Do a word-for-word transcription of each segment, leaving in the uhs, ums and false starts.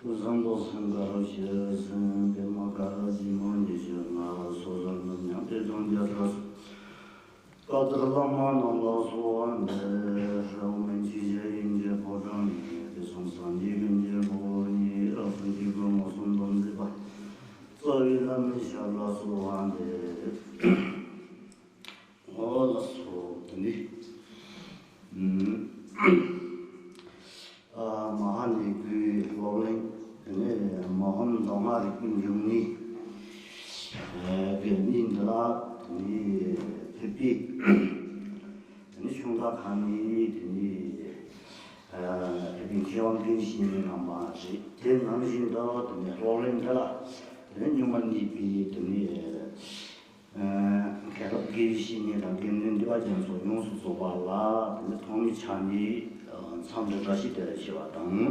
བཟང་པོ་སེམས་དགའ་རབ་ཞེས་ཟིན་པད་མ་དགའ་རབ་ཀྱི་མ་འདི་ཞེས་ང་སོ་སོར་ནམ་ཡང་དེ་དང་རྒྱ་གྲགས་སུ་བཀའ་ལྟར་བླ་མ་རྣམས་ལ་གསོལ་བ་འདེབས། ཨོཾ་མཉྫུ་ཤྲཱི་ཡེ་མཉྫུ་ཕོ་བྲང་ནས། དེ་བཟུམ་སངས་རྒྱས་ཀྱི་མཛད་པ་ཉིད། རབ་ཏུ་བརྒྱུད་པ་མངོན་སུམ་དུ་མཛད་པ། རྩ་བའི་བླ་མའི་ཞབས་ལ་གསོལ་བ་འདེབས། འོ་ལགས་སོ། དེ་ནི། ཨ། མ་ཧཱ་ནི་གུའི་སློབ་གླིང་། དེ་ནི་མ་ཧཱ་མདོ་སྔགས་རིག་པའི་འབྱུང་གནས། ཨ། གི་གནས་འདི་ལ་དེ་ནི་ཕེབས་པའི། དེ་ནི་ཆུང་མདའ་ཁ་ནས་དེ་ནི། ཨ། ཕེབས་པའི་མཁས་དབང་དགེ་བའི་བཤེས་གཉེན་རྣམ་པ་རེད། དེ་ནང་བཞིན་དུ་དེ་ནི་སློབ་གླིང་འདི་ལ་དེ་ནི་མྱོང་བ་གནས་པའི་དེ་ནི། ཨ། མཁན་སློབ་དགེ་བའི་བཤེས་གཉེན་དང་དགེ་འདུན་འདུས་པ་རྒྱ་མཚོ་ཡོངས་སུ་རྫོགས་པ་ལ་དེ་ནི་ཐོག་མའི་ཕྱག་འཚལ་འཚམས་འདྲི་བཀྲ་ཤིས་བདེ་ལེགས་ཞུ་བ་དང་།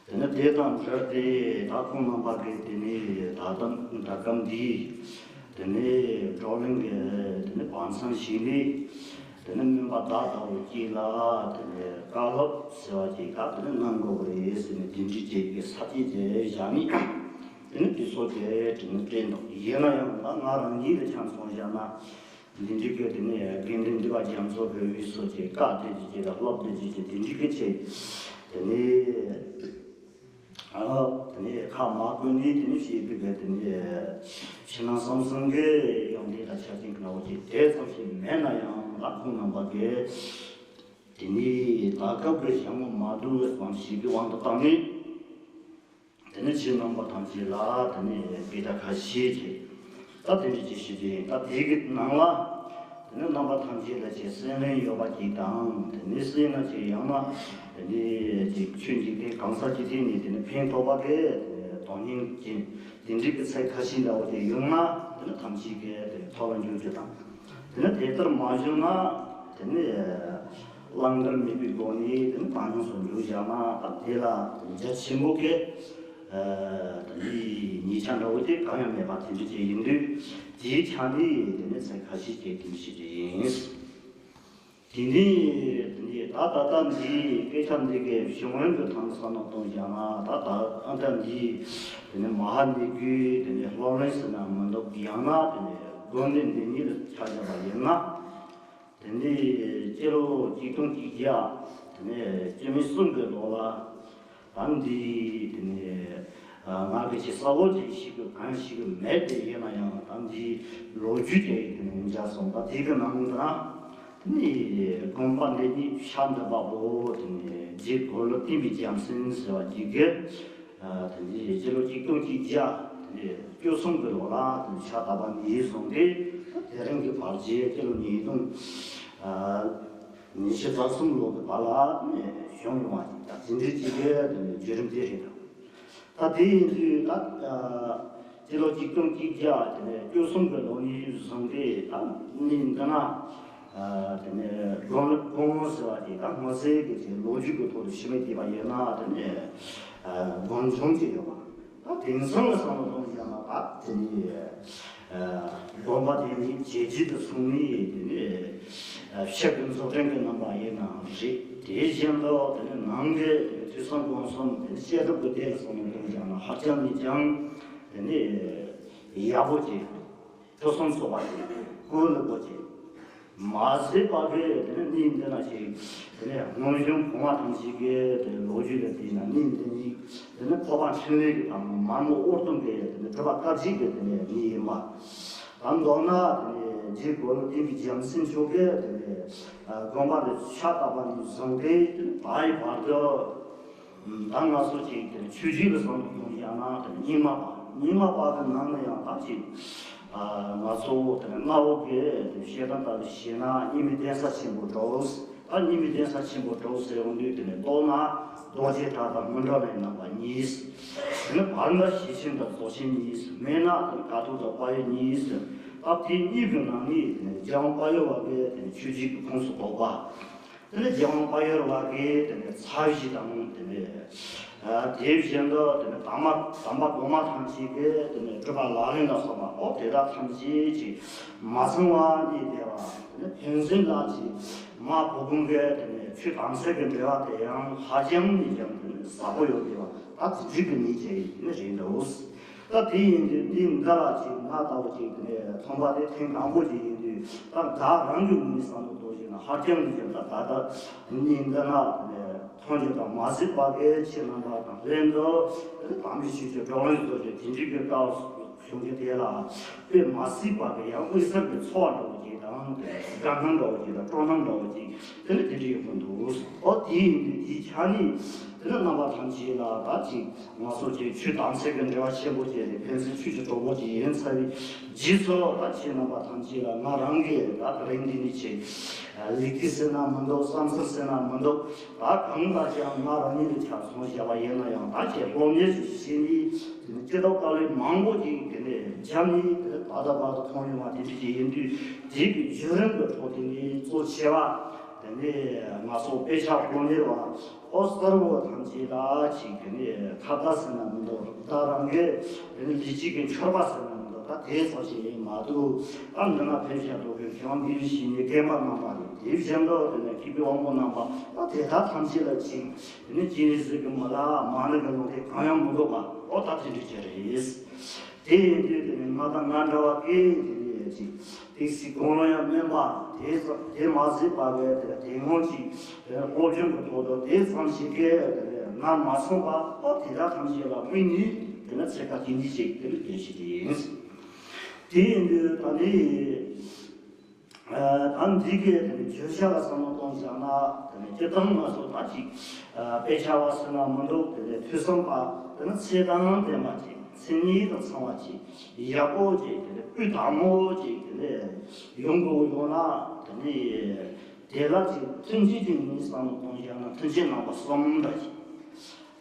དེ་ནི་དེ་དང་འབྲེལ་ཏེ་ད་ཁོང་རྣམ་པ་གིས་དེ་ནི་ད་ལྟ་ད་སྐབས་འདིའི་དེ་ནི་བགྲོ་གླེང་གི་དེ་ནི་བར་མཚམས་ཤིག་ནས། དེ་ནི་སྨན་པ་བདག་ལྟ་བུ་གཅིག་ལ་དེ་ནི་བཀའ་སློབ་ཟེར་བ་ཅིག་ད་དེ་ནི་གནང་དགོས་པ་རེད་ཟེར་ནས་དེ་འདྲའི་བྱས་ཀྱི་ས་བཅད་དེ་བཞག་ནས། དེ་ནི་དེ་ཚོ་དེ་དྲན་དྲན་འདུག་ཡིན་ན་ཡང་ད་ང་རང་ཉིད་ལ་ཆ་མཚོན་བཞག་ན། འདི་འདྲའི་གི་དེ་ནི་དགེ་འདུན་འདུས་པ་རྒྱ་མཚོ་བོད་ཡུལ་སོགས་ཀྱི་བཀའ་དེ་ཅིག་ཅིག་དང་སློབ་དེ་ཅིག་ཅིག་དེ་འདྲའི་གི་ཆེད། དེ་ནི། ཨ། དེ་ནི་ཁ་མ་བཀོད་ནས་དེ་ནི་བཤད་པའི་གི་དེ་ནི་ཕྱི་ནང་གསང་གསུམ་གི་ཡོན་ཏན་དང་ཆ་རྐྱེན་གི་ནང་བ་ཅིག་དེ་ཙམ་ཞིག་མེད་ན་ཡང་ད་ཁོང་རྣམ་པ་གིས། དེ་ནི་ད་སྐབས་ཀྱི་ཞྭ་མོ་མ་བསྡུ་བའི་བསམ་གཞིག་གི་དབང་དུ་བཏང་ནས། དེ་ནི་ཁྱེད་རྣམ་པ་ཐམས་ཅད་ལ་དེ་ནི་དཔེ་ཆ་ཁ་ཤས་ཀྱིས་ད་དེ་འདྲ་ཅིག་ཞུས་ཏེ། ད་དེ་གི་ནང་ལ་དེ་ནི་རྣམ་པ་ཐམས་ཅད་ལ་ཅིག་སེམས་ལན་ཡོད་པ་ཅིག་དང་། དེ་ནི་སེམས་ན་ཅིག་ཡང་ན་དེ་ནི་ཅིག་ཆོས་འཇིག་རྟེན་གང་ཟག་ཅིག་ཐད་ནས་དེ་ནི་ཕན་ཐོགས་པ་གི་དོན་སྙིང་ཅན་དེ་འདྲའི་གི་ཚིག་ཁ་ཤས་འདྲ་བོ་ཅིག་ཡོད་ན། དེ་ནི་ཐམས་ཅད་ཀྱིས་དེ་ཐོས་ལ་འཇུག་རྒྱུ་དང་། དེ་ནི་དེ་ལྟར་མ་བྱུང་ན་དེ་ནི་བླང་དོར་མེད་པའི་སྒོ་ནས་དེ་ནི་བཏང་སྙོམས་སུ་འཇུག་བཞག་ན། ད་དེ་ལ་རྒྱ་ཆེན་པོ་གི་ཨ་དེ་ནི་ཉེས་ཆད་འདྲ་བོ་དེ་གང་ཡང་མེད་པ་དེ་འདྲ་ཅིག་ཡིན་དུས། དེའི་ཆ་ནས་དེ་ནི་ཚིག་ཁ་ཤས་ཅིག་དེ་འདྲ་ཞིག་ཡིན། དེ་ནི་དེ་ནི་ད་ད་ལྟ་འདིའི་སྐད་ཆ་འདི་གའི་གཞུང་ལམ་གྱི་ཐང་ས་ནང་གཏོང་བཞག་ན། ད་ད་ཨ་ད་འདིའི་དེ་ནི་མ་ཧཱ་ནི་གུའི་དེ་ནི་སློབ་གླིང་ཟེར་ན་མི་འདུག་ཡང་ན་དེ་ནི་དགོན་སྡེ་འདི་ཉིད་ལ་ཆ་བཞག་པ་ཡིན་ན། དེ་ནི་སྤྱི་ལོ་ཆིག་སྟོང་གཅིག་བརྒྱ་དེ་ནི་བཅུ་མེད་གསུམ་གྱི་ལོ་ལ། ད་འདི་དེ་ནི་ང་གི་ཆེས་གསལ་བོ་ཅིག་ཤེས་ཀྱི་གང་ཤེས་ཀྱི་མེད་དེ། ཡིན་ན་ཡང་ད་འདི་ལོ་རྒྱུས་ཅིག་དེ་ནི་མཇལ་སོང་། ད་དེ་གི་ནང་དུ་ན་དེ་ནི་དགོན་པ་འདི་ཉིད་ཕྱག་འདི་པ་པོ་དེ་ནི་རྗེ་གོ་ལ་བསྟན་པའི་རྒྱལ་མཚན་ཟེར་བ་ཅིག་གིས། ཨ་དེ་ནི་སྤྱི་ལོ་ཆིག་སྟོང་གཅིག་བརྒྱ་དེ་ནི་བཅུ་གསུམ་གྱི་ལོ་ལ་དེ་ནི་ཕྱག་བཏབ་པ་ནས་བཟུང་སྟེ། དེ་རིང་གི་བར་གྱི་སྤྱི་ལོ་ཉིས་སྟོང་ཨ་ཉི་ཤུ་རྩ་གསུམ་ལོ་གི་བར་ལ་དེ་ནི་བྱུང་ཡོང་བ་ཅིག་ད་དེ་འདྲའི་ཅིག་གི་དེ་ནི་བརྒྱུད་རིམ་དེ་རེད། ད་དེ་ཡིན་དུས་ད་ཨ་སྤྱི་ལོ་ཆིག་སྟོང་གཅིག་བརྒྱ་དེ་ནི་བཅུ་གསུམ་གྱི་ལོ་ནས་བཟུང་སྟེ། ད་ནི་འདི་ན། ཨ་དེ་ནས་དགོན་དགོན་ཟེར་བ་དེ་ད་ངོ་ཚའི་གི་ཅིག་ལོ་རྒྱུས་ཀྱི་ཐོག་ཏུ་ཞུ་མི་བདེ་བ་ཡིན་ན། དེ་ནས་ཨ་དགོན་ཆུང་ཅིག་ཡོད་པ། ད་དེང་སང་ལ་བསམ་བློ་གཏོང་བཞག་ན། ད་དེ་ནས་ཨ་དགོན་པ་དེ་ནི་བྱས་རྗེས་དུ་སོང་ནས། དེ་ནས་ཨ་ཕྱི་གི་འཛུགས་སྐྲུན་གྱི་རྣམ་པ་ཡིན་ནའང་རེད། དེ་བཞིན་དུ་དེ་ནས་ནང་གི་དེ་ནས་ཐོས་བསམ་སྒོམ་གསུམ་དེ་ནས་བཤད་སྒྲུབ་ཀྱི་སྡེ་ལ་བསམ་བློ་གཏོང་བཞག་ན། ཧ་ཅང་ནས་ཀྱང་དེ་ནས་ཡག་པོ་ཅིག་ཕུན་སུམ་ཚོགས་པ་ཅིག་ཀུན་ལེགས་པོ་ཅིག་མ་ཟད་པ་གི་དེ་ནས་གནས་འདི་ན་ཅིག་དེ་ནས་སྔོན་བྱོན་གོང་མ་ཐམས་ཅད་ཀྱི་དེ་ལོ་རྒྱུས་ལ་བལྟས་ན། གནས་འདི་ཉིད་དེ་ནས་འཕགས་པ་འཕྲིན་ལས་ཀྱི་དང་མར་མེ་དབུ་སྟོན་གྱི་དེ་ནས་སྒྲུབ་པ་བཀའ་བརྒྱུད་ཀྱི་དེ་ནས་གནས་ཡིན་པ། ད་མདོར་ན་དེ་ནས་རྗེ་གོ་ལ་བསྟན་པའི་རྒྱལ་མཚན་མཆོག་གིས་དེ་ནས་དགོན་པ་དེ་ཕྱག་བཏབ་པ་ནས་བཟུང་སྟེ། དེ་ནས་ད་ཡི་བར་དུ། ད་ང་ཚོ་ཅིག་དེ་ཆོས་བརྒྱུད་ལ་བསམ་བློ་གཏོང་ཡག་ན། དེ་རྙིང་མ་པ། རྙིང་མ་པ་གི་ནང་ན་ཡང་ད་ཅིག་ཨ་ང་ཚོ་དེ་ནས་གནའ་བོ་གི་དེ་བཤད་སྟངས་ལྟར་བཤད་ན། རྙིང་མའི་གདན་ས་ཆེན་པོ་དྲུག་ད་རྙིང་མའི་གདན་ས་ཆེན་པོ་དྲུག་ཟེར་ཡོང་དུས། དེ་ནས་མདོར་ན་རྡོ་རྗེ་བྲག་དང་མི་འབྲལ་བའི་རྣམ་པ་གཉིས། དེ་ནས་བར་ན་ཞེ་ཆེན་དང་རྫོགས་ཆེན་གཉིས། སྨད་ན་དེ་ནས་ཀཿཐོག་དང་དཔལ་ཡུལ་གཉིས། ད་དེ་གཉིས་ཀྱི་ནང་ནས་དེ་ནས་རྒྱལ་དབང་དཔལ་ཡུལ་བ་གི་དེ་ནས་ཆོས་བརྒྱུད་ཀྱི་ཁོངས་སུ་གཏོགས་པ། དེ་ནས་རྒྱལ་དབང་དཔལ་ཡུལ་བ་གིས་དེ་ནས་ཚར་བཞི་དང་། དེ་ནས་ཨ་དེ་བཞིན་དུ་དེ་ནས་དམ་པ་དམ་པ་གོང་མ་ཐམས་ཅད་ཀྱིས་དེ་ནས་སྒྲུབ་པ་ལག་ལེན་ལ་སོགས་པ་ཨོ་དེ་དག་ཐམས་ཅད་ཀྱིས་མ་ཚང་བ་ནི་བདེ་བ། དེ་ནས་ཕན་ཚུན་ལ་ཅིག་མ་བུ་གུང་གི་དེ་ནས་ཆོས་དམ་ཚིག་གི་འབྲེལ་བ་དེ་ཡང་ཧ་ཅང་ནས་ཀྱང་དེ་ནས་ཟབ་པོ་ཡོད་པའི་བ་ད་དེ་འདྲའི་གི་ནི་བྱས་ཡིན་ནི་རེད་འདུག་ད་དེ་ཡིན་དུས་འདི་འདི་ལ་ཅིག་ང་ལྟ་བུ་ཅིག་ནས་མཐོང་པ་དེ་ཐེངས་དང་པོ་ཅིག་ཡིན་དུས། ད་བདག་རང་གི་ངོས་ནས་བསམ་བློ་གཏོང་ཞིག་ན་ཧ་ཅང་ནས་ཀྱང་ད་ད་ལྟ་ནི་འདི་ན་མཐོང་རྒྱུ་དང་མ་སྲིད་པ་གི་ཁྱེད་རྣམ་པ་དང་ལྷན་དུ་དམ་པའི་ཆོས་ཀྱི་བགྲོ་གླེང་བཟོ་རྒྱུ་དེ་འདྲའི་གི་སྐབས་བྱུང་རྒྱུ་དེ་ལ་དཔེ་མ་སྲིད་པ་གི་ཡང་དབུས་གསར་གི་ཚོར་བ་འདྲ་བོ་ཅིག་དང་དགའ་སྣང་འདྲ་བོ་ཅིག་དང་སྤྲོ་སྣང་འདྲ་བོ་ཅིག་དེ་ནི་དེ་འདྲ་ཡོད་པ་འདུག་ཨོ་དེ་ཡིན་དུས་དེའི་ཆ་ནས་དེ་ནི་རྣམ་པ་ཐམས་ཅད་ལ་ད་ཅིག་ང་ཚོ་ཅིག་ཆོས་དམ་ཚིག་གི་འབྲེལ་བ་ཆེན་པོ་བཅས་ཏེ་ཕན་ཚུན་ཆོས་ཀྱི་གྲོགས་པོ་ཅིག་ཡིན་ཚར་བའི་རྗེས་སུ་ད་ཁྱེད་རྣམ་པ་ཐམས་ཅད་ལ་ང་རང་གིས་ད་དེ་རིང་འདི་ནས་ཅིག་ལེགས་སྐྱེས་ཟེར་ན་མི་འདུག་བསམ་ཚུལ་ཟེར་ན་མི་འདུག་ད་གང་ལྟར་ཀྱང་ང་རང་ཉིད་ཀྱི་ཆ་ཚང་བཞག་པ་ཡིན་ན་ཡང་ད་ཁྱེད་སློབ་གཉེར་ཞིག་བྱས་ནས་དེ་ནི་སྐྱེ་སྟོབས་དཀའ་ལས་མང་པོ་ཅིག་དེ་ནས་བརྒྱབ་ནས་དེ་ད་ལྟ་བར་དུ་མཐོང་ཡོང་བ་དེ་འདྲ་ཅིག་ཡིན་དུས། དེ་གི་བརྒྱུད་རིམ་གྱི་ཐོག་དེ་ནས་གཙོ་ཆེ་བ་དེ་ནས་ང་ཚོ་དཔེ་ཆ་སློབ་གཉེར་བ་ཨོ་གསར་བུ་ཐམས་ཅད་ལ་ཅིག་དེ་ནས་ཁ་བརྡ་ཟེར་ན་མི་འདུག་ད་རང་གི་དེ་ནས་ལུས་སྤྱི་གི་འཆོར་པ་ཟེར་ན་མི་འདུག་ད་དེ་ཚོ་ཞིག་ཡིན་མ་གཏོགས། ད་འདི་ན་ཕེབས་བཞག་འདུག་གི་མཁས་དབང་དགེ་བའི་བཤེས་གཉེན་རྒན་པ་རྣམ་པ་རེད། དེ་བཞིན་དུ་དེ་ནས་མཁས་པའི་དབང་པོ་རྣམ་པ་ད་དེ་དག་ཐམས་ཅད་ལ་ཅིག་དེ་ནས་སྤྱན་རས་གཟིགས་ཀྱི་མི་ལ་མ་ཎི་གི་ལུང་བསྟན་གང་ཡང་མི་འདུག་པ་ཨོ་ད་དེ་འདྲ་ཅིག་རེད། དེ་ཡིན་དུས་དེ་ནི་ང་དང་ང་འདྲ་བ་སྐད་དེ་ནི་ཅིག་ཏིག་སི་གོང་ལ་ཡང་སྨན་པ་དེ་ཙམ་དེ་མ་ཟད་པ་གི་དེ་དེ་སྔོན་ཅིག་དེ་སློབ་སྦྱོང་གི་ཐོག་ཏུ་དེ་ཙམ་ཞིག་གི་དེ་ནི་ང་མ་སོང་བ་ཨོ་དེ་དག་ཐམས་ཅད་ལ་དམིགས་ནས་དེ་ནི་ཚེ་ཁ་ཅིག་འདི་ཅིག་དེ་ནི་དོན་ཞིག་དེ་ཡིན། དེ་ཡིན་དུས་ད་ནི། ཨ་ད་འདི་གའི་དེ་ནི་བརྗོད་བྱ་ལ་བསམ་བློ་གཏོང་བཞག་ན། དེ་ནི་སྤྱིར་བཏང་ང་ཚོ་ད་ཅིག་ཨ་དཔེ་ཆ་བ་ཟེར་ན་མི་འདུག་དེ་ནི་ཐོས་བསམ་པ་དེ་ནི་ཚད་དང་ལྡན་པ་ཅིག་མཚན་ཉིད་དང་ཚང་བ་ཅིག་ཡག་པོ་ཅིག་དེ་ནི་སྤུས་དག་མོ་ཅིག་དེ་ནི་ཡོང་དགོས་ཡོང་ན། དེ་ནི་དེ་ལ་ཅིག་མཐུན་རྐྱེན་ཅིག་ངོས་བསམ་བློ་གཏོང་བཞག་ན་མཐུན་རྐྱེན་རྣམ་པ་གསུམ་འདྲ་ཅིག་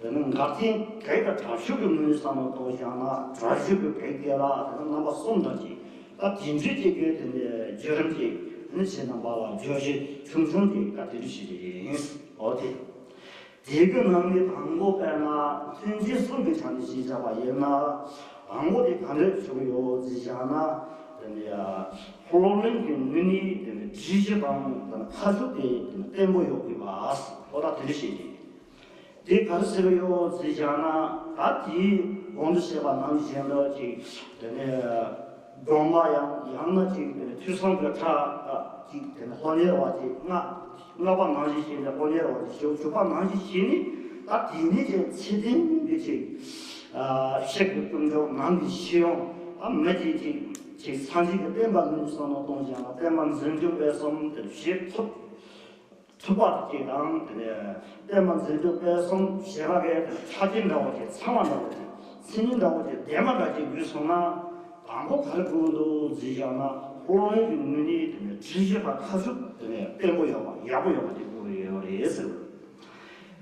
དེ་ནི་འགལ་རྐྱེན་གེགས་དང་དྲག་ཤུགས་ཀྱི་ངོས་བསམ་བློ་གཏོང་བཞག་ན་དྲག་ཤུགས་ཀྱི་གེགས་དེ་ལ་དེ་ནི་རྣམ་པ་གསུམ་འདྲ་ཅིག་ད་དེ་འདྲའི་ཅིག་གི་དེ་ནི་བརྒྱུད་རིམ་ཅིག་ནི་ཁྱེད་རྣམ་པ་ལ་བརྗོད་གཞི་ཆུང་ཆུང་ཅིག་ད་དེ་འདྲ་ཞིག་ཡིན། འོ་དེ། དེ་གི་ནང་ནས་དང་པོ་དཔེར་ན་མཐུན་རྐྱེན་གསུམ་གྱི་ཆ་ནས་ཞིག་བྱ་བ་ཡིན་ན། དང་པོ་དེ་ག་འདྲ་བྱུང་ཡོད་ཅེས་བྱ་ན། དེ་ནི་སློབ་གླིང་གི་ངོས་ནས་དེ་ནི་སྒྲིག་གཞི་དང་དེ་ནི་ཁ་ཕྱོགས་དེ་དེ་ནི་བརྟན་པོ་ཡོད་དགོས་པ། འོ་ད་དེ་འདྲ་ཞིག་རེད། དེ་ག་རེ་ཟེར་གྱི་ཡོད་ཟེར་བཞག་ན། ད་དེའི་གོང་དུ་བཤད་པ་ནང་བཞིན་དུ་ཅིག་དེ་ནས་སྒོམ་པ་ཡང་ཡང་ན་ཅིག་དེ་ནས་ཐོས་བསམ་གྱི་ཕྲ་ཅིག་དེ་ནས་སློབ་གཉེར་བ་ཅིག་ལྔ་ལྔ་པ་ནང་བཞིན་བྱས་ནས་སློབ་གཉེར་བ་ཅིག་བྱེད་དགུ་པ་ནང་བཞིན་བྱས་ནས། ད་དེ་ནས་ཅིག་ཚད་ལྡན་གྱི་ཅིག་ཕྱི་གི་ཀུན་སྦྱོར་ནང་གི་ཤེས་ཡོན། ད་མི་ཅིག་ཅིག་ཅིག་སངས་རྒྱས་ཀྱི་བསྟན་པ་ངོས་ནས་བསམ་བློ་གཏོང་བཞག་ན་བསྟན་པ་འཛིན་སྐྱོང་སྤེལ་གསུམ་དེ་བྱེད་ཐུབ། ཐུབ་པ་ཅིག་དང་། དེ་ནས་བསྟན་པ་འཛིན་སྐྱོང་སྤེལ་གསུམ་བྱེད་པ་གི་ཆ་རྐྱེན་འདྲ་བོ་ཅིག་ཚང་བ་འདྲ་བོ་ཅིག་མཚན་ཉིད་འདྲ་བོ་ཅིག་ལྡན་པ་འདྲ་ཅིག་དགོས་སོང་ན། དང་པོ་ག་རེ་དགོས་འདུག་ཟེར་བཞག་ན། སློབ་གླིང་གི་ངོས་ནས་དེ་ནས་སྒྲིག་གཞི་དང་ཁ་ཕྱོགས་དེ་ནས་བརྟན་པོ་ཡོད་པ་ཡག་པོ་ཡོད་པ་ཅིག་དགོས་ཡོད་རེད་ཟེར།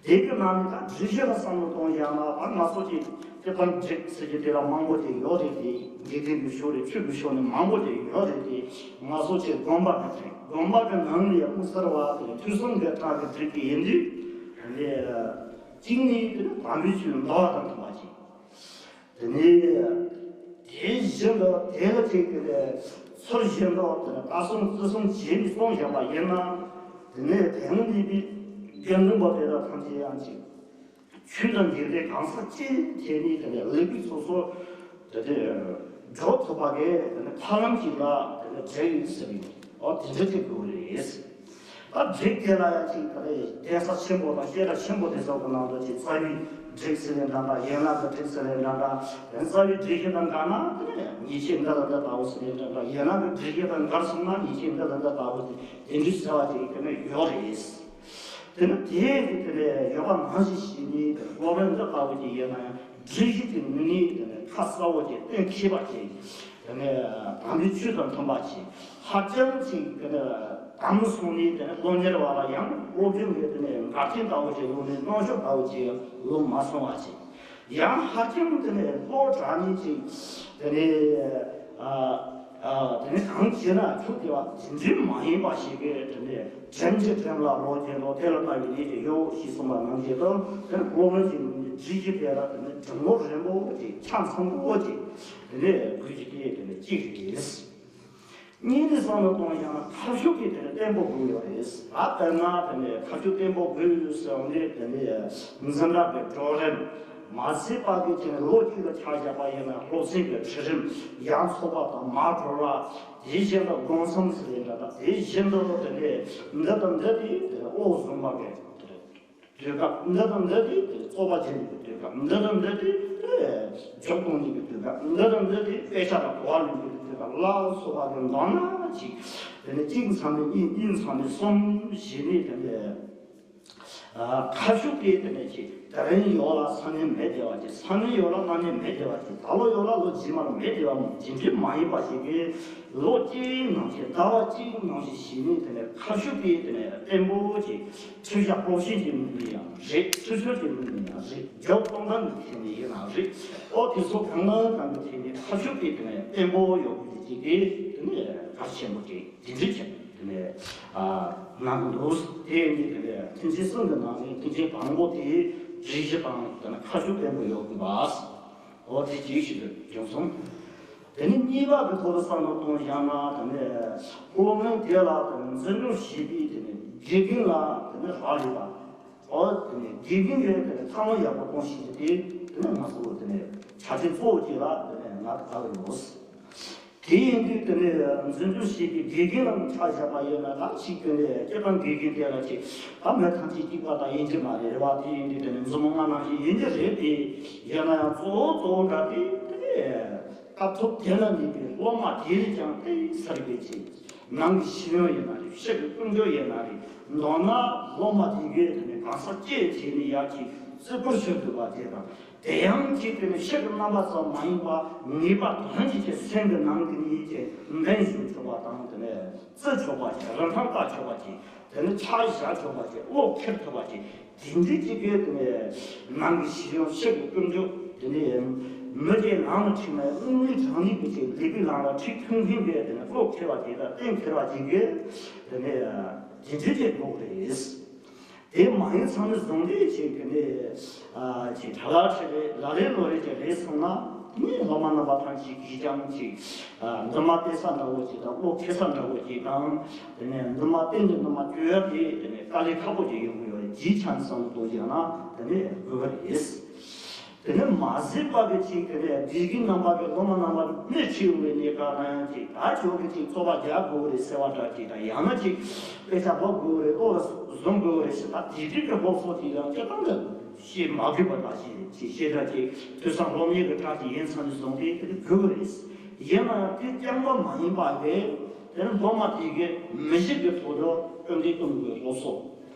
དེ་གི་ནང་ནས་ད་སྒྲིག་གཞི་ལ་བསམ་བློ་གཏོང་བཞག་ན། ད་ང་ཚོ་ཅིག་སྤྱིར་བཏང་སྒྲིག་ཟེར་གྱི་དེ་ལ་མང་པོ་ཅིག་ཡོད་རེད་དེ། འཇིག་རྟེན་གྱི་ཕྱོགས་རེད། ཆོས་ཀྱི་ཕྱོགས་ནས་མང་པོ་ཅིག་ཡོད་རེད་དེ། ང་ཚོ་ཅིག་སྒོམ་པ་གི་སྒྲིག་སྒོམ་པ་གི་ནང་ནས་ཡང་གསར་བ་དེ་ཐོས་བསམ་གྱི་ཐབས་ཀྱི་སྒྲིག་གི་ཡིན་དུས། དེ་གཅིག་ནི་དེ་ནི་དམ་པའི་ཆོས་འདུལ་བ་དང་མཐུན་པ་ཅིག་དེ་ནས་དེ་བཞིན་དུ་དེ་ལ་ཅིག་དེ་ནས་ཚུལ་བཞིན་དུ་དེ་ནས་ལྟ་སྲུང་བརྩི་སྲུང་བྱས་ནས་བསྲུང་བཞག་པ་ཡིན་ན། དེ་ནས་དེ་སྔོན་གནས་པའི་དགེ་འདུན་པ་དེ་དག་ཐམས་ཅད་ཡང་ཅིག་ཆོས་དང་འབྲེལ་ཏེ་གང་ཟག་གཅིག་བྱས་ནས་དེ་ནས་ལས་འགུལ་སོ་སོ་དེ་དེ་འགྲོ་ཐུབ་པ་གི་དེ་ནས་ཐབས་ལམ་ཅིག་ལ་དེ་ནས་བྲེལ་ཡོད་ཟེར་བའི་འོ་དེ་འདྲ་ཅིག་དགོས་རེད། ད་སྒྲིག་དེ་ལ་ཡང་ཅིག་ད་རེས་གདན་ས་ཆེན་པོ་དང་བཤད་གྲྭ་ཆེན་པོ་དེ་ཚོ་གི་ནང་དུ་ཅིག་རྩ་བའི་སྒྲིག་ཟེར་ནས་འདྲ་འདྲ། ཡན་ལག་གི་སྒྲིག་ཟེར་ནས་འདྲ་འདྲ། དེ་རྩ་བའི་སྒྲིག་གཞི་དང་འགལ་ན་དེ་ནས་ཉེས་ཆད་འདི་ལ་འདི་ལྟ་བུ་ཟེར་ནས་འདྲ་འདྲ། ཡན་ལག་གི་སྒྲིག་གཞི་དང་འགལ་སོང་ན་ཉེས་ཆད་འདི་ལ་འདི་ལྟ་བུ་ཟེར། དེ་འདྲའི་བྱ་བ་ཅིག་དེ་ནས་ཡོད་རེད། དེ་ནི་དེའི་དེ་ནས་ཡོད་པ་ནང་བཞིན་བྱས་ནས་སློབ་དཔོན་འདི་ལྟ་བུ་ཅིག་ཡིན་ན་ཡང་སྒྲིག་གཞི་དེ་ནི་ནི་དེ་ནས་ཁ་གསལ་བོ་ཅིག་གཏན་འཁེལ་བ་ཅིག་དེ་ནས་དམ་པའི་ཆོས་དང་མཐུན་པ་ཅིག་ཧ་ཅང་ཅིག་དེ་ནས་དམ་སོང་ནས། དེ་ནས་སློབ་གཉེར་བ་ལ་ཡང་སློབ་སྦྱོང་གི་དེ་ནས་འགལ་རྐྱེན་ལྟ་བུ་ཅིག་ལུང་ནས་གནོན་ཤུགས་ལྟ་བུ་ཅིག་ལུང་མ་སོང་བ་ཅིག་ཡང་ཧ་ཅང་དེ་ནས་བློ་དྲག་ནས་ཅིག་དེ་ནས་ཨ། དེ་ནས་གང་བྱས་ན་ཆུ་དེ་བ་དེ་འདྲའི་མ་ཡིན་པ་ཞིག་གིས་དེ་ནས་དྲིམ་གྱིས་དྲིམ་ལ་རོ་བརྒྱན་ཏོ། དེ་ལ་ལྟ་བའི་ལས་ཀྱི་གཡོ་ཞེས་གསུངས་པ་ནང་བཞིན་དུ། དེ་ནས་སློབ་དཔོན་གྱི་ངོས་ནས་སྒྲིག་གཞི་དེ་ལ་དེ་ནས་དྲིམ་ལོ་རིང་པོ་ཅིག་ཆ་ཚང་པོ་ཅིག་དེ་ནས་དགོས་ཀྱི་དེ་དེ་ནས་གཅིག་རེད། གཉིས་ནས་བསམ་བློ་གཏོང་ཡང་ཁ་ཤུགས་ཀྱིས་དེ་ནས་བརྟན་པོ་དགོས་ཡོད་རེད། ད་དཔེར་ན་དེ་ནས་ཁ་ཤུགས་བརྟན་པོ་དགོས་ཟེར་བ་ནི་དེ་ནས་འཛིན་གྲྭ་གི་གྲོགས་རིམ། མ་ཚད་པ་གི་ཅིག་ལོ་གཅིག་ལ་ཆ་བཞག་པ་ཡིན་ན་སློབ་ཚན་གྱི་ཁྲིད་རིམ་ཡང་ཚོགས་པ་དང་མ་གྲོལ་བ། དེ་བཞིན་དུ་སྒོམ་གསུམ་ཟེར་བའི་འདྲ་དང་། དེ་བཞིན་དུ་དེ་ནས་འདི་དང་འདི་དེ་དེ་ནས་བློ་བཟུང་བ་གི་དུས་སྐབས། འདི་དང་འདི་དེ་དེ་ནས་རྩོད་པ་བྱེད་པའི་དུས་སྐབས། འདི་དང་འདི་དེ་དེ་ནས་འཇོག་གཏོང་ནུས་པའི་དུས་སྐབས། འདི་དང་འདི་དེ་དཔེ་ཆ་ལ་གོ་བ་ལེན་པའི་དུས་སྐབས་ལ་སོགས་པ་གི་མདོར་ན་ཅིག་དེ་ནས་གཅིག་མཚམས་ནས་གཉིས། གཉིས་མཚམས་ནས་གསུམ་བྱས་ནས་དེ་ནས། ཨ། ཁ་ཤུགས་དེ་དེ་ནས་ཅིག་དེ་རིང་ཡོད་ལ་སང་ཉིན་མེད་བསྡད་པ་ཅིག། སང་ཉིན་ཡོད་ལ་གནངས་ཉིན་མེད་བསྡད་པ་ཅིག། ད་ལོ་ཡོད་ལ་ལོ་རྗེས་མར་མེད་བསྡད་པ་མོ་དེ་འདྲའི་མ་ཡིན་པ་ཞིག་གིས་ལོ་གཅིག་ནང་བཞིན་ཟླ་བ་གཅིག་ནང་བཞིན་བྱས་ནས་དེ་ནས་ཁ་ཤུགས་དེ་དེ་ནས་བརྟན་པོ་ཅིག་ཁྲིད་བྱ་སློབ་ཚན་གྱི་མི་སྣ་ཡང་རེད། ཁྲིད་ཚུལ་གྱི་མི་སྣ་ཡང་རེད། རྒྱུགས་གཏོང་སྟངས་ཀྱི་ཐད་ནས་ཡིན་ན་རེད། ཨོ་དེ་ཚོ་གང་དང་གང་གི་ཐད་ནས་ཁ་ཤུགས་དེ་དེ་ནས་བརྟན་པོ་ཡོད་དགོས་ཀྱི་ཅིག་དེ་དེ་ནས་གལ་ཆེན་པོ་རེད། དེ་འདྲ་བྱས་ནས་དེ་ནས་ཨ་གནང་གི་འདུག། དེ་ཡིན་དུས་དེ་ནས་ཐེག་ཆེན་གསུམ་གྱི་ནང་ནས་ཐེག་ཆེན་དང་པོ་དེ་སྒྲིག་གཞི་དང་དེ་ནས་ཁ་ཤུགས་བརྟན་པོ་ཡོད་དགོས་པ། འོ་དེ་གཅིག་ཞིག་ཏུ་བྱུང་སོང་། དེ་ནས་གཉིས་པ་གི་ཐོག་ཏུ་བསམ་བློ་གཏོང་བཞག་ན། དེ་ནས་སློབ་གཉེར་དེ་ལ་དེ་ནས་འཛིན་སྐྱོང་བྱེད་པའི་དེ་ནས་དགེ་རྒན་ལ་དེ་ནས་རག་ལས་པ། འོ་དེ་ནས་དགེ་རྒན་གྱི་དེ་ནས་ཐབས་ལམ་ཡག་པོ་གཏོང་ཤེས་ཀྱི་དེ་དེ་ནས་ང་ཚོ་དེ་ནས་ཆ་རྐྱེན་གཙོ་བོ་གཅིག་ལ་དེ་ནས་ང་དགའ་གི་ཡོད། དེ་ཡིན་དུས་དེ་ནས་འཛིན་སྐྱོང་བྱེད་པའི་དགེ་རྒན་ལ་ཆ་བཞག་པ་ཡིན་ན། ད་ཅིག་དེ་ནས་སྤྱིར་བཏང་དགེ་རྒན་དེ་ལ་ཅིག་ད་མི་ཐམས་ཅད་གཅིག་པ་དང་ཡིན་གྱི་མ་རེད། རེད་བ། དེ་ཡིན་དུས་དེ་ནས་མཛུབ་མོ་ལྔ་ནང་བཞིན་ཡིན་གྱི་རེད་དེ། ཡིན་ན་ཡང་གཙོ་བོ་གཙོ་བོ་འདྲ་དེ་དེ་ནས་སྐབས་ཐོག་དེ་ལ་གནས་པའི་སློབ་མ་དེ་ལས་ཀྱང་དེ་ས་རིག་པའི་ཆེད། ནང་གི་ཤེས་ཡོན་ཡིན་ན་རེད། ཕྱི་གི་ཀུན་སྤྱོད་ཡིན་ན་རེད། མདོར་ན་སློབ་མ་དེ་གའི་དེ་ནས་གང་ཟག་གཅེས་བྱས་ནས་ཡར་གྱི་བརྩི་བཀུར་ཞུ་དགོས་པ་དེ་དང་། དེ་ཡང་གཅིག་དེ་ནས་ཕྱི་གི་རྣམ་པ་ཙམ་མ་ཡིན་པ། ངེས་པར་དོན་གཅིག་གི་སེམས་ཀྱི་ནང་གི་ནས་ཀྱི་འབེན་ཞུ་ཆོག་པ་དང་། དེ་ནས་བརྩི་ཆོག་པ་ཞིག། རིན་ཐང་བལྟ་ཆོག་པ་ཞིག། དེ་ནས་ཆ་བཞག་ཆོག་པ་ཞིག། བློ་འཁྱེར་ཐུབ་པ་ཞིག། དེ་འདྲའི་གཅིག་གི་དེ་ནས་ནང་གི་ཤེས་ཡོན། ཕྱི་གི་ཀུན་སྤྱོད། དེ་ནས་མི་དེ་ནང་ལ་ཁྲིད་ན་དངོས་གནས་དྲང་གནས་ཀྱི་ཅིག་ལས་པའི་ལམ་ལ་ཁྲིད་ཐུབ་མཁན་གྱི་དེ་ནས་བློ་འཁྱེར་བ་ཅིག་དང་གཏན་འཁེལ་བ་ཅིག་གི་དེ་ནས་དེ་འདྲའི་ཅིག་དགོས་རེད། དེ་མ་ཡིན་ཙང་ནི་བཟུང་འདྲེས་བྱས་ཀྱི་ནི། ཨ་ཅིག་གྲྭ་ལ་ཁྲིད་རེད། ལ་རེ་ལོ་རེ་ཅིག་རེད་སོང་ན། ནི་སློབ་མ་རྣམ་པ་ཐམས་ཅད་ཀྱིས་ཀྱང་ཅིག་ཨ་འདུན་མ་བསྟེན་ས་འདྲ་བོ་ཅིག་དང་། བློ་འཁྱེར་ས་འདྲ་བོ་ཅིག་དང་། དེ་ནས་འདུན་མ་བསྟེན་ནས་འདུན་མ་བསྐྱོད་ཡག་དེ་དེ་ནས་དཀའ་ལས་ཁག་པོ་ཅིག་ཡོང་གི་ཡོད་རེད། དེའི་ཆ་ནས་བསམ་བློ་གཏོང་བྱས་ན་དེ་ནས་དགོས་པ་རེད། དེ་ནས་མ་ཟད་པ་གི་ཅིག་དེ་ནས་དགེ་རྒན་རྣམ་པ་གི་སློབ་མ་རྣམ་པ་སྣེ་ཁྲིད་ཡོང་བའི་གནས་སྐབས་ན་ཡང་ཅིག་ད་ཁྱོད་ཀྱིས་ཅིག་རྩོད་པ་རྒྱག་དགོས་རེད་ཟེར་བ་འདྲ་ཅིག་དང་། ཡང་ན་ཅིག་དཔེ་ཆ་ཀློག་དགོས་རེད། ཨོ་བཟུང་དགོས་རེད་ཟེར། ད་དེ་འདྲའི་གི་སློབ་གསོ་དེ་ཡང་སྤྱིར་བཏང་གི་བཤད་མ་དགོས་པ་འདྲ་ཞིག་རེད། ཅིག་བཤད་གྲྭ་ཅིག་ཐོས་བསམ་སློབ་གཉེར་གྱི་གྲྭ་ཅིག་ཡིན་ཙང་ནས་བཟུང་སྟེ་དེ་དགོས་རེད། ཡིན་ན་ཡང་དེ་རྐྱང་པ་མ་ཡིན་པ་གི་དེ་ནི་སློབ་མ་དེ་གི་མི་གཞི་གི་ཐོག་ཏུ་སྐུལ་འདེད་གཏོང་དགོས་སློབ་གསོ།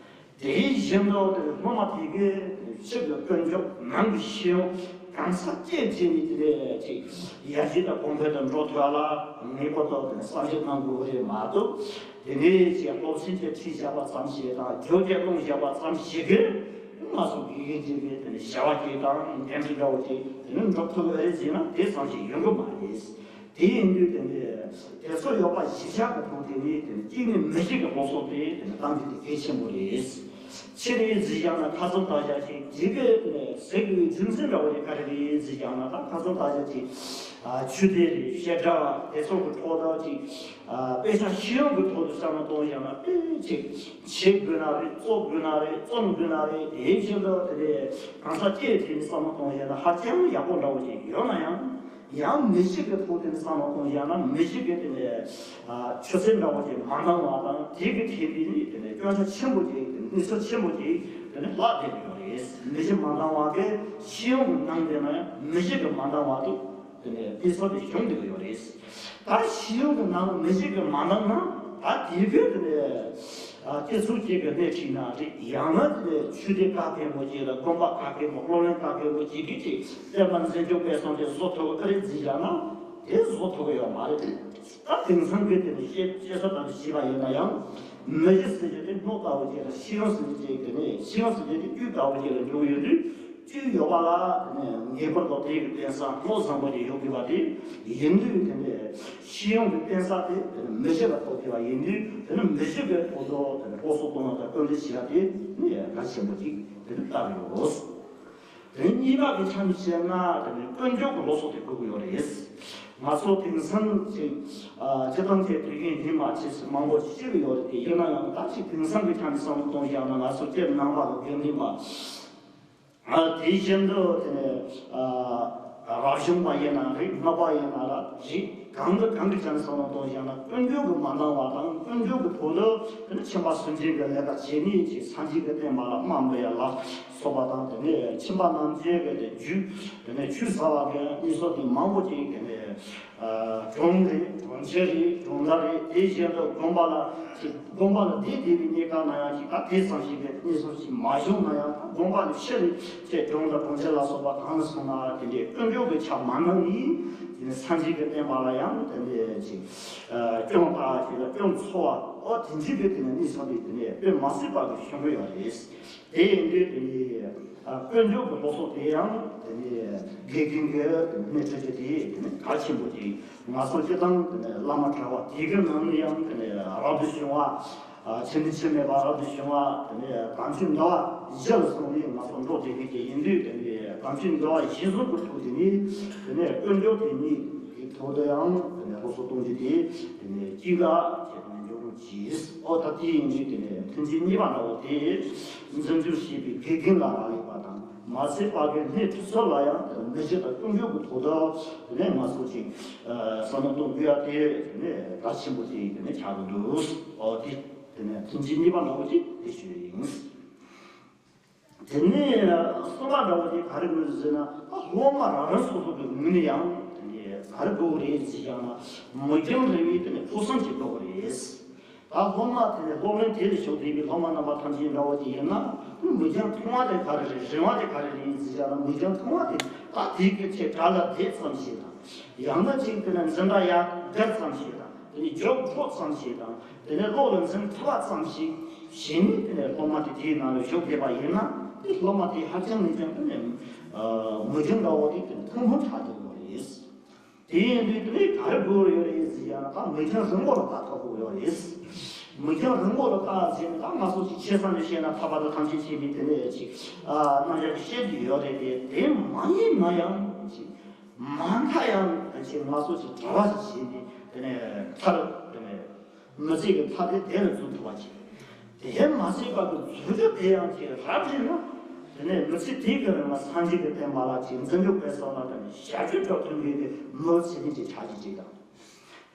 དེ་བཞིན་དུ་དེ་སློབ་མ་དེ་གི་ཕྱི་གི་ཀུན་སྤྱོད། ནང་གི་ཤེས་ཡོན། གང་ཟག་གཅེས་བྱས་ནས་དེ་ལས་ཅིག་ཡར་རྒྱས་དང་གོང་འཕེལ་དུ་འགྲོ་ཐུབ་པ་ལ་ངེས་པར་དུ་དེ་བསམ་ཞིབ་གནང་དགོས་རེད་མ་གཏོགས། དེ་ནས་ཅིག་སློབ་ཚན་ཅིག་ཁྲིད་བཞག་པ་ཙམ་ཞིག་དང་། བརྗོད་བྱ་གླེང་བཞག་པ་ཙམ་ཞིག་གིས་ང་ཚོ་དགེ་རྒན་ཅིག་གིས་དེ་ནས་བྱ་བ་ཅིག་དང་འགན་འཁྲི་འདྲ་བོ་ཅིག་དེ་ནས་འགྲུབ་ཐུབ་ཀྱི་རེད་ཟེར་ན། དེ་ཙམ་ཞིག་ཡོང་གི་མ་རེད། དེ་ཡིན་དུས་དེ་ནས་དེ་ཚོ་ཡོད་པ་གཞིར་བཞག་གི་ཐོག་དེ་ནས་དེ་ནས་གཅིག་ནས་མི་གཞི་གི་སློབ་གསོ་དེ་དེ་ནས་གཏང་རྒྱུ་དེ་གལ་ཆེན་པོ་རེད། ཕྱི་ནས་གཟིགས་བཞག་ན་ཁ་སང་ལྟ་བཞག་ཅིག་དེ་གི་དེ་ནས་ཟེར་དགོས་རྒྱུ་མཚན་འདྲ་བོ་དེ་ག་རེ་རེད་གཟིགས་བཞག་ན། ད་ཁ་སང་ལྟ་བཞག་ཅིག་ཨ་ཆོས་སྡེ་རེད། བཤད་གྲྭ་དེ་ཚོ་གི་ཐོག་ཏུ་ཅིག་ཨ་དཔེ་ཆ་ཤེས་ཡོན་གི་ཐོག་ཏུ་བསམ་བློ་གཏོང་བཞག་ན། དཔེ་ཅིག་བྱེད་དགོས་ན་རེད། རྩོད་དགོས་ན་རེད། རྩོམ་དགོས་ན་རེད། དེ་བཞིན་དུ་དེ་ནས་གང་ཟག་གཅེས་བྱས་ནས་བསམ་བློ་གཏོང་བཞག་ན་ཧ་ཅང་ཡག་པོ་འདྲ་བོ་ཅིག་ཡོད་ན་ཡང་། ཡང་མི་གཞི་གི་ཐོག་དེ་ནས་བསམ་བློ་གཏོང་བཞག་ན། མི་གཞི་གི་དེ་ནས་ཨ་ཆུ་ཚད་འདྲ་བོ་ཅིག་མ་འདང་བ་དང་། དེ་གི་ཐད་དེ་ནས་དེ་ནས་སྐྱོན་ཆ་ཆེན་པོ་ཅིག་དེ་ནས་གནས་ཚུལ་ཆེན་པོ་ཅིག་དེ་ནས་ལྷག་བསྡད་ཀྱི་ཡོད་རེད། མི་གཞི་མ་འདང་བ་གི་ཤེས་ཡོན་གྱི་ནང་དེ་ན་ཡང་མི་གཞི་གི་མ་འདང་བ་དེ་དེ་ནས་གནས་ཚུལ་དེ་བྱུང་བསྡད་ཀྱི་ཡོད་རེད། ད་ཤེས་ཡོན་གྱི་ནང་མི་གཞི་གི་མ་འདང་ན། ད་དེ་གི་དེ་ནས་ཨ་སྤྱི་ཚོགས་ཅིག་གི་སྣེ་ཁྲིད་ན་རེད། ཡང་ན་དེ་ནས་ཆོས་སྡེ་ག་གེ་མོ་ཅིག་ལ། དགོན་པ་ག་གེ་མོ། སློབ་གླིང་ག་གེ་མོ་ཅིག་གིས་ཅིག་བསྟན་པ་འཛིན་སྐྱོང་སྤེལ་གསུམ་དེ་བཟོ་ཐུབ་ཀྱི་རེད་གཟིགས་བཞག་ན། དེ་བཟོ་ཐུབ་ཀྱི་ཡོད་མ་རེད། ད་དེང་སང་གི་དེ་ནས་བཤད་བཤད་ས་དང་བྱས་པ་ཡིན་ན་ཡང་། མི་གཞི་ཟེར་རྒྱུ་དེ་སྣོད་ལྟ་བུ་ཅིག་ལ། ཤེས་ཡོན་ཟེར་རྒྱུ་ཅིག་དེ་ནས་ཤེས་ཡོན་ཟེར་རྒྱུ་དེ་རྒྱུ་ལྟ་བུ་ཅིག་ལ་འགྱུར་ཡོད་དུས། བཅུད་ཡོད་པ་ལ་དེ་ནས་ངེས་པར་དུ་དེ་གི་བརྟེན་ས་བློ་བཟང་པོ་ཅིག་ཡོད་དགོས་པ་དེ་ཡིན་དུས། དེ་ནས་སྤྱི་ཡོངས་ཀྱི་བརྟེན་ས་དེ་དེ་ནས་མི་བཞི་ལ་ཐུག་དགོས་པ་ཡིན་དུས། དེ་ནས་མི་བཞི་གི་ཐོག་ཏུ་དེ་ནས་སློབ་གསོ་གཏོང་བ་དང་སྐུལ་འདེད་བྱེད་ཡ་དེ་ནི་གལ་ཆེན་པོ་ཅིག་དེ་ནས་ལྟ་གི་ཡོད། དེ་ནས་གཉིས་པ་གི་ཆ་ནས་བཤད་ན། དེ་ནས་ཀུན་སྤྱོད་ཀྱི་སློབ་གསོ་དེ་དགོས་ཀྱི་ཡོད་རེད། ང་ཚོ་དེང་སང་ཅིག་ཨ་སྤྱིར་བཏང་གི་དུས་རྒྱུན་ཉིན་མ་ཆེ་ས་མང་པོ་ཅིག་བཤད་ཀྱི་ཡོད་རེད། དེ་ཡིན་ན་ཡང་ད་ཅིག་དེང་སང་གི་ཆ་ནས་བསམ་བློ་གཏོང་བཞག་ན། ང་ཚོ་སྤྱིར་ནང་པ་དང་དགེ་འདུན་པ། ཨ་དེ་བཞིན་དུ་དེ་ནས་ཨ་རབ་བྱུང་པ་ཡིན་ན་རེད། སྔགས་པ་ཡིན་ན་ར་རེད། གང་གི་གང་གི་ཆ་ནས་བསམ་བློ་གཏོང་བཞག་ན། ཀུན་སྤྱོད་ཀྱི་མ་འདང་བ་དང་ཀུན་སྤྱོད་ཀྱི་ཐོག་ཏུ་དེ་ནས་ཁྱིམ་པ་སུན་འབྱིན་གྱི་ལས་ཀ་བྱེད་ནས་ཅིག་སངས་རྒྱས་ཀྱི་བསྟན་པ་ལ་དམའ་འབེབས་ཡ་ལ་སོགས་པ་དང་། དེ་ནས་ཁྱིམ་པ་རྣམས་ཀྱི་གི་དེ་རྒྱུ་དེ་ནས་ཆུད་ཟ་བ་གི་གནས་ཚུལ་དེ་མང་པོ་ཅིག་དེ་ནས་ཨ་གྲོང་རེད། གྲོང་ཁྱེར་རེད། གྲོང་རྡལ་རེད། དེ་བཞིན་དུ་དགོན་པ་ལ་ཅིག་དགོན་པ་ལ་བསྡད་བསྡད་པའི་གནས་སྐབས་ན་ཡང་ཅིག་ད་དེ་ཙམ་ཞིག་གི་གནས་ཚུལ་ཞིག་མ་བྱུང་ན་ཡང་། ད་དགོན་པ་ནས་ཕྱིར་ཅིག་གྲོང་རྡལ་གྲོང་ཁྱེར་ལ་སོགས་པ་གང་ལ་སོང་ན་དེ་འདྲའི་ཀུན་སྤྱོད་ཀྱི་ཆ་མ་འདང་ནས། དེ་ནས་སངས་རྒྱས་ཀྱི་བསྟན་པ་ལ་ཡང་དེ་འདྲའི་ཅིག་ཨ་སྐྱོན་བཏགས་ཅིག་ལ་སྐྱོན་འཚོལ་བ། ཨོ་དེ་འདྲའི་གི་དེ་ནས་གནས་ཚུལ་དེ་དེ་ནས་དཔེ་མ་སྲིད་པ་གི་བྱུང་གི་ཡོད་རེད། དེ་ཡིན་དུས་དེ་ནས་ཨ་ཀུན་སྤྱོད་ཀྱི་སློབ་གསོ་དེ་ཡང་དེ་ནས་དགེ་རྒན་གྱི་དེ་ནས་སྣེ་ཁྲིད་རྒྱུ་དེ་དེ་ནས་གལ་ཆེན་པོ་ཅིག་ང་ཚོ་སྤྱིར་བཏང་དེ་ནས་བླ་མ་གྲྭ་པ་དེ་གའི་ནང་ནས་ཡང་དེ་ནས་རབ་ཏུ་བྱུང་བ། ཨ་ཕྱི་འདི་ཕྱི་མེད་པ་རབ་ཏུ་བྱུང་བ། དེ་ནས་དམ་ཆོས་འདུལ་བ་གཞི་ལ་བཟུང་ནས་ང་ཚོ་འགྲོ་བསྡད་མཁན་ཅིག་ཡིན་དུས། དེ་ནས་དམ་ཆོས་འདུལ་བ་གཞི་བཟུང་གི་ཐོག་དེ་ནས་དེ་ནས་ཀུན་སྤྱོད་དེ་ཉིད་ཀྱི་ཐོག་ཏུ་ཡང་དེ་ནས་སློབ་གསོ་གཏོང་རྒྱུ་དེ་དེ་ནས་གཅིག་ལ་བྱས་ནས་འཇོག་རོགས་གྱིས། ཨོ་ད་དེ་ཡིན་དུས་དེ་ནས་མཐུན་རྐྱེན་གཉིས་པ་འདྲ་བོ་དེ་འཛིན་སྐྱོང་བྱེད་པའི་དགེ་རྒན་ལ་རག་ལས་པ་དང་། མ་ཚད་པ་གི་སྣེ་ཁྲིད་ཚོ་ལ་ཡང་དེ་ནས་མི་གཞི་དང་ཀུན་སྤྱོད་ཀྱི་ཐོག་ཏུ་དེ་ནས་ང་ཚོ་ཅིག་ཨ་བསམ་བློ་གཏོང་དགོས་ཡ་དེ་དེ་ནས་གལ་ཆེན་པོ་ཅིག་དེ་ནས་ཆགས་ཀྱི་འདུག་ཨོ་དེ་དེ་ནས་མཐུན་རྐྱེན་གཉིས་པ་འདྲ་བོ་ཅིག་དེ་ཞུ་ཡི་ཡིན། དེ་ནས་གསུམ་པ་འདྲ་བོ་དེ་ག་རེ་དགོས་ཟེར་ན། ད་སློབ་མ་རང་རང་སོ་སོ་གི་ངོས་ནས་ཡང་དེ་ནས་ག་རེ་དགོས་རེད་ཟེར་ཡང་ན། མི་འགྱང་རིང་བའི་དེ་ནས་ཕུགས་བསམ་ཅིག་དགོས་རེད། ད་སློབ་མ་དེ་ནས་སློབ་གླིང་དེ་ལ་ཞུགས་བསྡད་པའི་སློབ་མ་རྣམ་པ་ཐམས་ཅད་འདྲ་བོ་དེ་ཡིན་ན། མི་འགྱང་ཐུང་བ་དེ་ག་རེ་རེད། རིང་བ་དེ་ག་རེ་རེད་ཟེར་ཡང་ན། མི་འགྱང་ཐུང་བ་དེ་ད་དེ་གི་ཆེད་གྲྭ་ལ་བསྡད་ཙམ་ཞིག་དང་། ཡང་ན་ཅིག་དེ་ནས་འཛིན་གྲྭ་ཡར་བརྒལ་ཙམ་ཞིག་དང་། དེ་ནས་རྒྱུགས་འཕྲོད་ཙམ་ཞིག་དང་། དེ་ནས་སློབ་ལ་འཛིན་ཐུབ་པ་ཙམ་ཞིག་བྱས་ནས། དེ་ནས་སློབ་མ་དེ་དེའི་ནང་ལ་ཞུགས་བསྡད་པ་ཡིན་ན། དེ་སློབ་མ་དེ་ཧ་ཅང་ནས་ཀྱང་དེ་ནས་མི་འགྱང་འདྲ་བོ་དེ་དེ་ནས་ཐུང་ཐུང་ཆགས་བསྡད་ཡོད་རེད། དེ་ཡིན་དུས་དེ་ནས་ག་རེ་དགོས་ཡོད་རེད་ཟེར་ཡང་། ད་མི་འགྱང་རིང་པོ་ལ་ད་ཐུག་དགོས་ཡོད་རེད། མི་འགྱང་རིང་པོ་ལ་ད་ཟེར་ནས། ད་ང་ཚོ་ཅིག་ཆེ་ས་ནས་བཤད་ན་ཐར་པ་དང་ཐམས་ཅད་མཁྱེན་པའི་དེ་ནས་ཅིག་ཨ་རྣམ་གཞག་གི་བཤད་ཀྱི་ཡོད་རེད་དེ། དེ་མ་ཡིན་ན་ཡང་ཅིག་མ་མཐའ་ཡང་ཅིག་ང་ཚོ་ཅིག་གྲྭ་པ་ཅིག་བྱས་ནས་དེ་ནས་མཐར་དེ་ནས་མི་ཚེ་གི་མཐའ་དེ་དེ་ལ་འཛུལ་ཐུབ་པ་ཅིག་དེ་མ་ཚད་པ་གི་འཛུལ་རྒྱུ་དེ་ཡང་ཅིག་རབ་རིབ་ན། དེ་ནས་མི་ཚེ་དེའི་གི་རིང་ལ་སངས་རྒྱས་ཀྱི་བསྟན་པ་ལ་ཅིག་འཛིན་སྐྱོང་སྤེལ་གསུམ་ལ་དེ་ནས་ཞབས་ཕྱི་སྒྲུབ་ཐུབ་མཁན་གྱི་མི་ཚེ་རིང་ཅིག་ཆགས་རྒྱུ་ཅིག་དང་།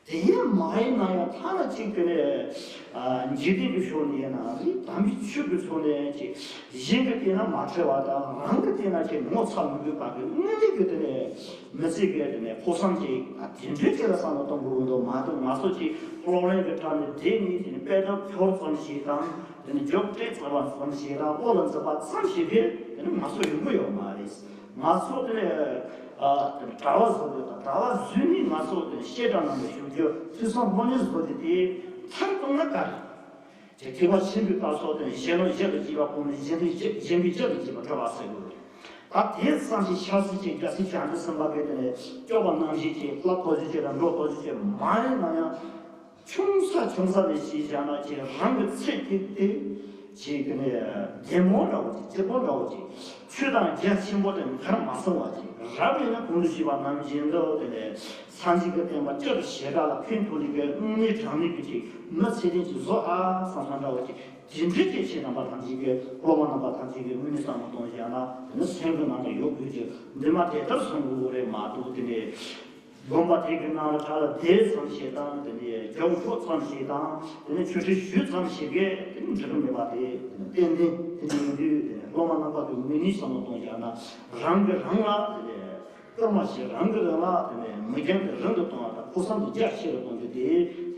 དེ་ཡང་མ་ཡིན་ན་ཡང་ཐ་ན་གཅིག་དེ་ནས་ཨ་འཇིག་རྟེན་གྱི་ཕྱོགས་ནས་ཡིན་ན་རེད། དམ་པའི་ཆོས་ཀྱི་ཕྱོགས་ནས་ཅིག་གཞན་གྱིས་བལྟས་ན་མ་འཁྲུལ་བ་དང་། རང་གིས་བལྟས་ན་ཅིག་ངོ་ཚ་མི་དགོས་པ་གི་དངོས་གནས་ཀྱི་དེ་ནས་མི་ཚེ་གི་དེ་ནས་ཕུགས་བསམ་ཅིག་ཨ་དེ་འདྲའི་ཆེད་ལ་བསམ་བློ་གཏོང་དགོས་འདུག་མ་གཏོགས། ང་ཚོ་ཅིག་སློབ་གླིང་གི་གྲས་ནས་བསྡད་ནས་དེ་ནས་དཔེ་དེབ་འཁྱོར་ཙམ་ཞིག་དང་། དེ་ནས་རྒྱུགས་སྤྲད་ཙམ་ཙམ་ཞིག་དང་། སློབ་ལ་འཛིན་པ་ཙམ་ཞིག་གིས་དེ་ནས་ང་ཚོ་ཡོང་གི་ཡོད་མ་རེད། ང་ཚོ་དེ་ནས་ཨ་གྲྭ་པ་བཟོ་རྒྱུ་དང་། གྲྭ་པ་བཟོས་ནས་ང་ཚོ་དེ་ནས་བཤད་གྲྭ་ནང་དུ་ཞུགས་རྒྱུ། ཐོས་བསམ་སློབ་གཉེར་བཟོ་རྒྱུ་དེ་མཐར་གཏུགས་ན་ག་རེ། དེ་ཐེག་པ་ཆེན་པོའི་བཀའ་སོགས་དེ་ནས་གཞན་ལུགས་གཞན་ལ་སྐྱེས་པ་སྤོང་ནས། གཞན་ལུགས་གཞན་པའི་གཞན་ལ་སྐྱེས་པ་སྒྲུབ་པ་ཟེར་དགོས་རེད། ད་དེ་ཙམ་ཞིག་ཆབ་སྲིད་ཀྱི་རྒྱལ་སྲས་བྱང་ཆུབ་སེམས་དཔའ་གིས་དེ་ནས་སྐྱོབ་པ་རྣམ་བཞི་ཅིག་བསླབ་ཐོག་ཅིག་དང་འགྲོ་ཐོག་ཅིག་མ་ཡིན་ན་ཡང་། ཆུང་ས་ཆུང་ས་ནས་ཤེས་བྱ་ན་ཅིག་རང་གི་ཚེ་གཅིག་དེ་ཅིག་དེ་ནས་བདེ་མོ་འདྲ་བོ་ཅིག་སྐྱིད་པོ་འདྲ་བོ་ཅིག་ཆོས་དང་རྒྱ་ཆེན་པོ་དེ་མཁར་མ་སོང་བ་ཅིག་རབ་ཡིན་ན་གོང་དུ་ཞུས་པ་ནང་བཞིན་དུ། དེ་ནས་སངས་རྒྱས་ཀྱི་བསྟན་པ་སྤྱི་དང་བྱེ་བྲག་ལ་ཕན་ཐོགས་ནས་ཀྱི་དངོས་གནས་དྲང་གནས་ཀྱི་ཅིག་མི་ཚེ་རིང་ཅིག་བཟོ་ཨ་བསམ་བསམ་འདྲ་བོ་ཅིག་དེ་འདྲའི་སྐྱེས་ཆེན་རྣམ་པ་ཐམས་ཅད་ཀྱིས། སློབ་མ་རྣམ་པ་ཐམས་ཅད་ཀྱིས་དངོས་གནས་བསམ་བློ་གཏོང་བཞག་ན། དེ་ནི་སེམས་ཀྱི་ནང་དུ་ཡོད་དགོས་ཀྱི་འདུན་མ་དེ་ལྟར་སོང་དགོས་རེད་མ་གཏོགས། དེ་ནས་དགོན་པ་དེ་གི་ནང་ལ་གྲྭ་ལ་བསྡད་ཙམ་ཞིག་དང་། དེ་ནས་རྒྱུགས་འཕྲོད་ཙམ་ཞིག་དང་། དེ་ནས་ཆོས་ཁྲིད་ཞུས་ཙམ་ཞིག་གིས་དེ་ནི་འགྲིག་གི་མེད་པ་དེ་ཏན་ཏན་དེ་འདྲ་ཡིན་དུས། དེ་ནས་སློབ་མ་རྣམ་པ་ཚོས་དངོས་གནས་བསམ་བློ་གཏོང་བཞག་ན། རང་གིས་རང་ལ་དེ་ནས་སྐུལ་མ་བྱེད། རང་གིས་རང་ལ་དེ་ནས་མི་འགྱང་དེ་རིང་དུ་གཏོང་བ་དང་། ཕུགས་བསམ་དེ་རྒྱ་ཆེ་རུ་གཏོང་རྒྱུ་དེ་དེ་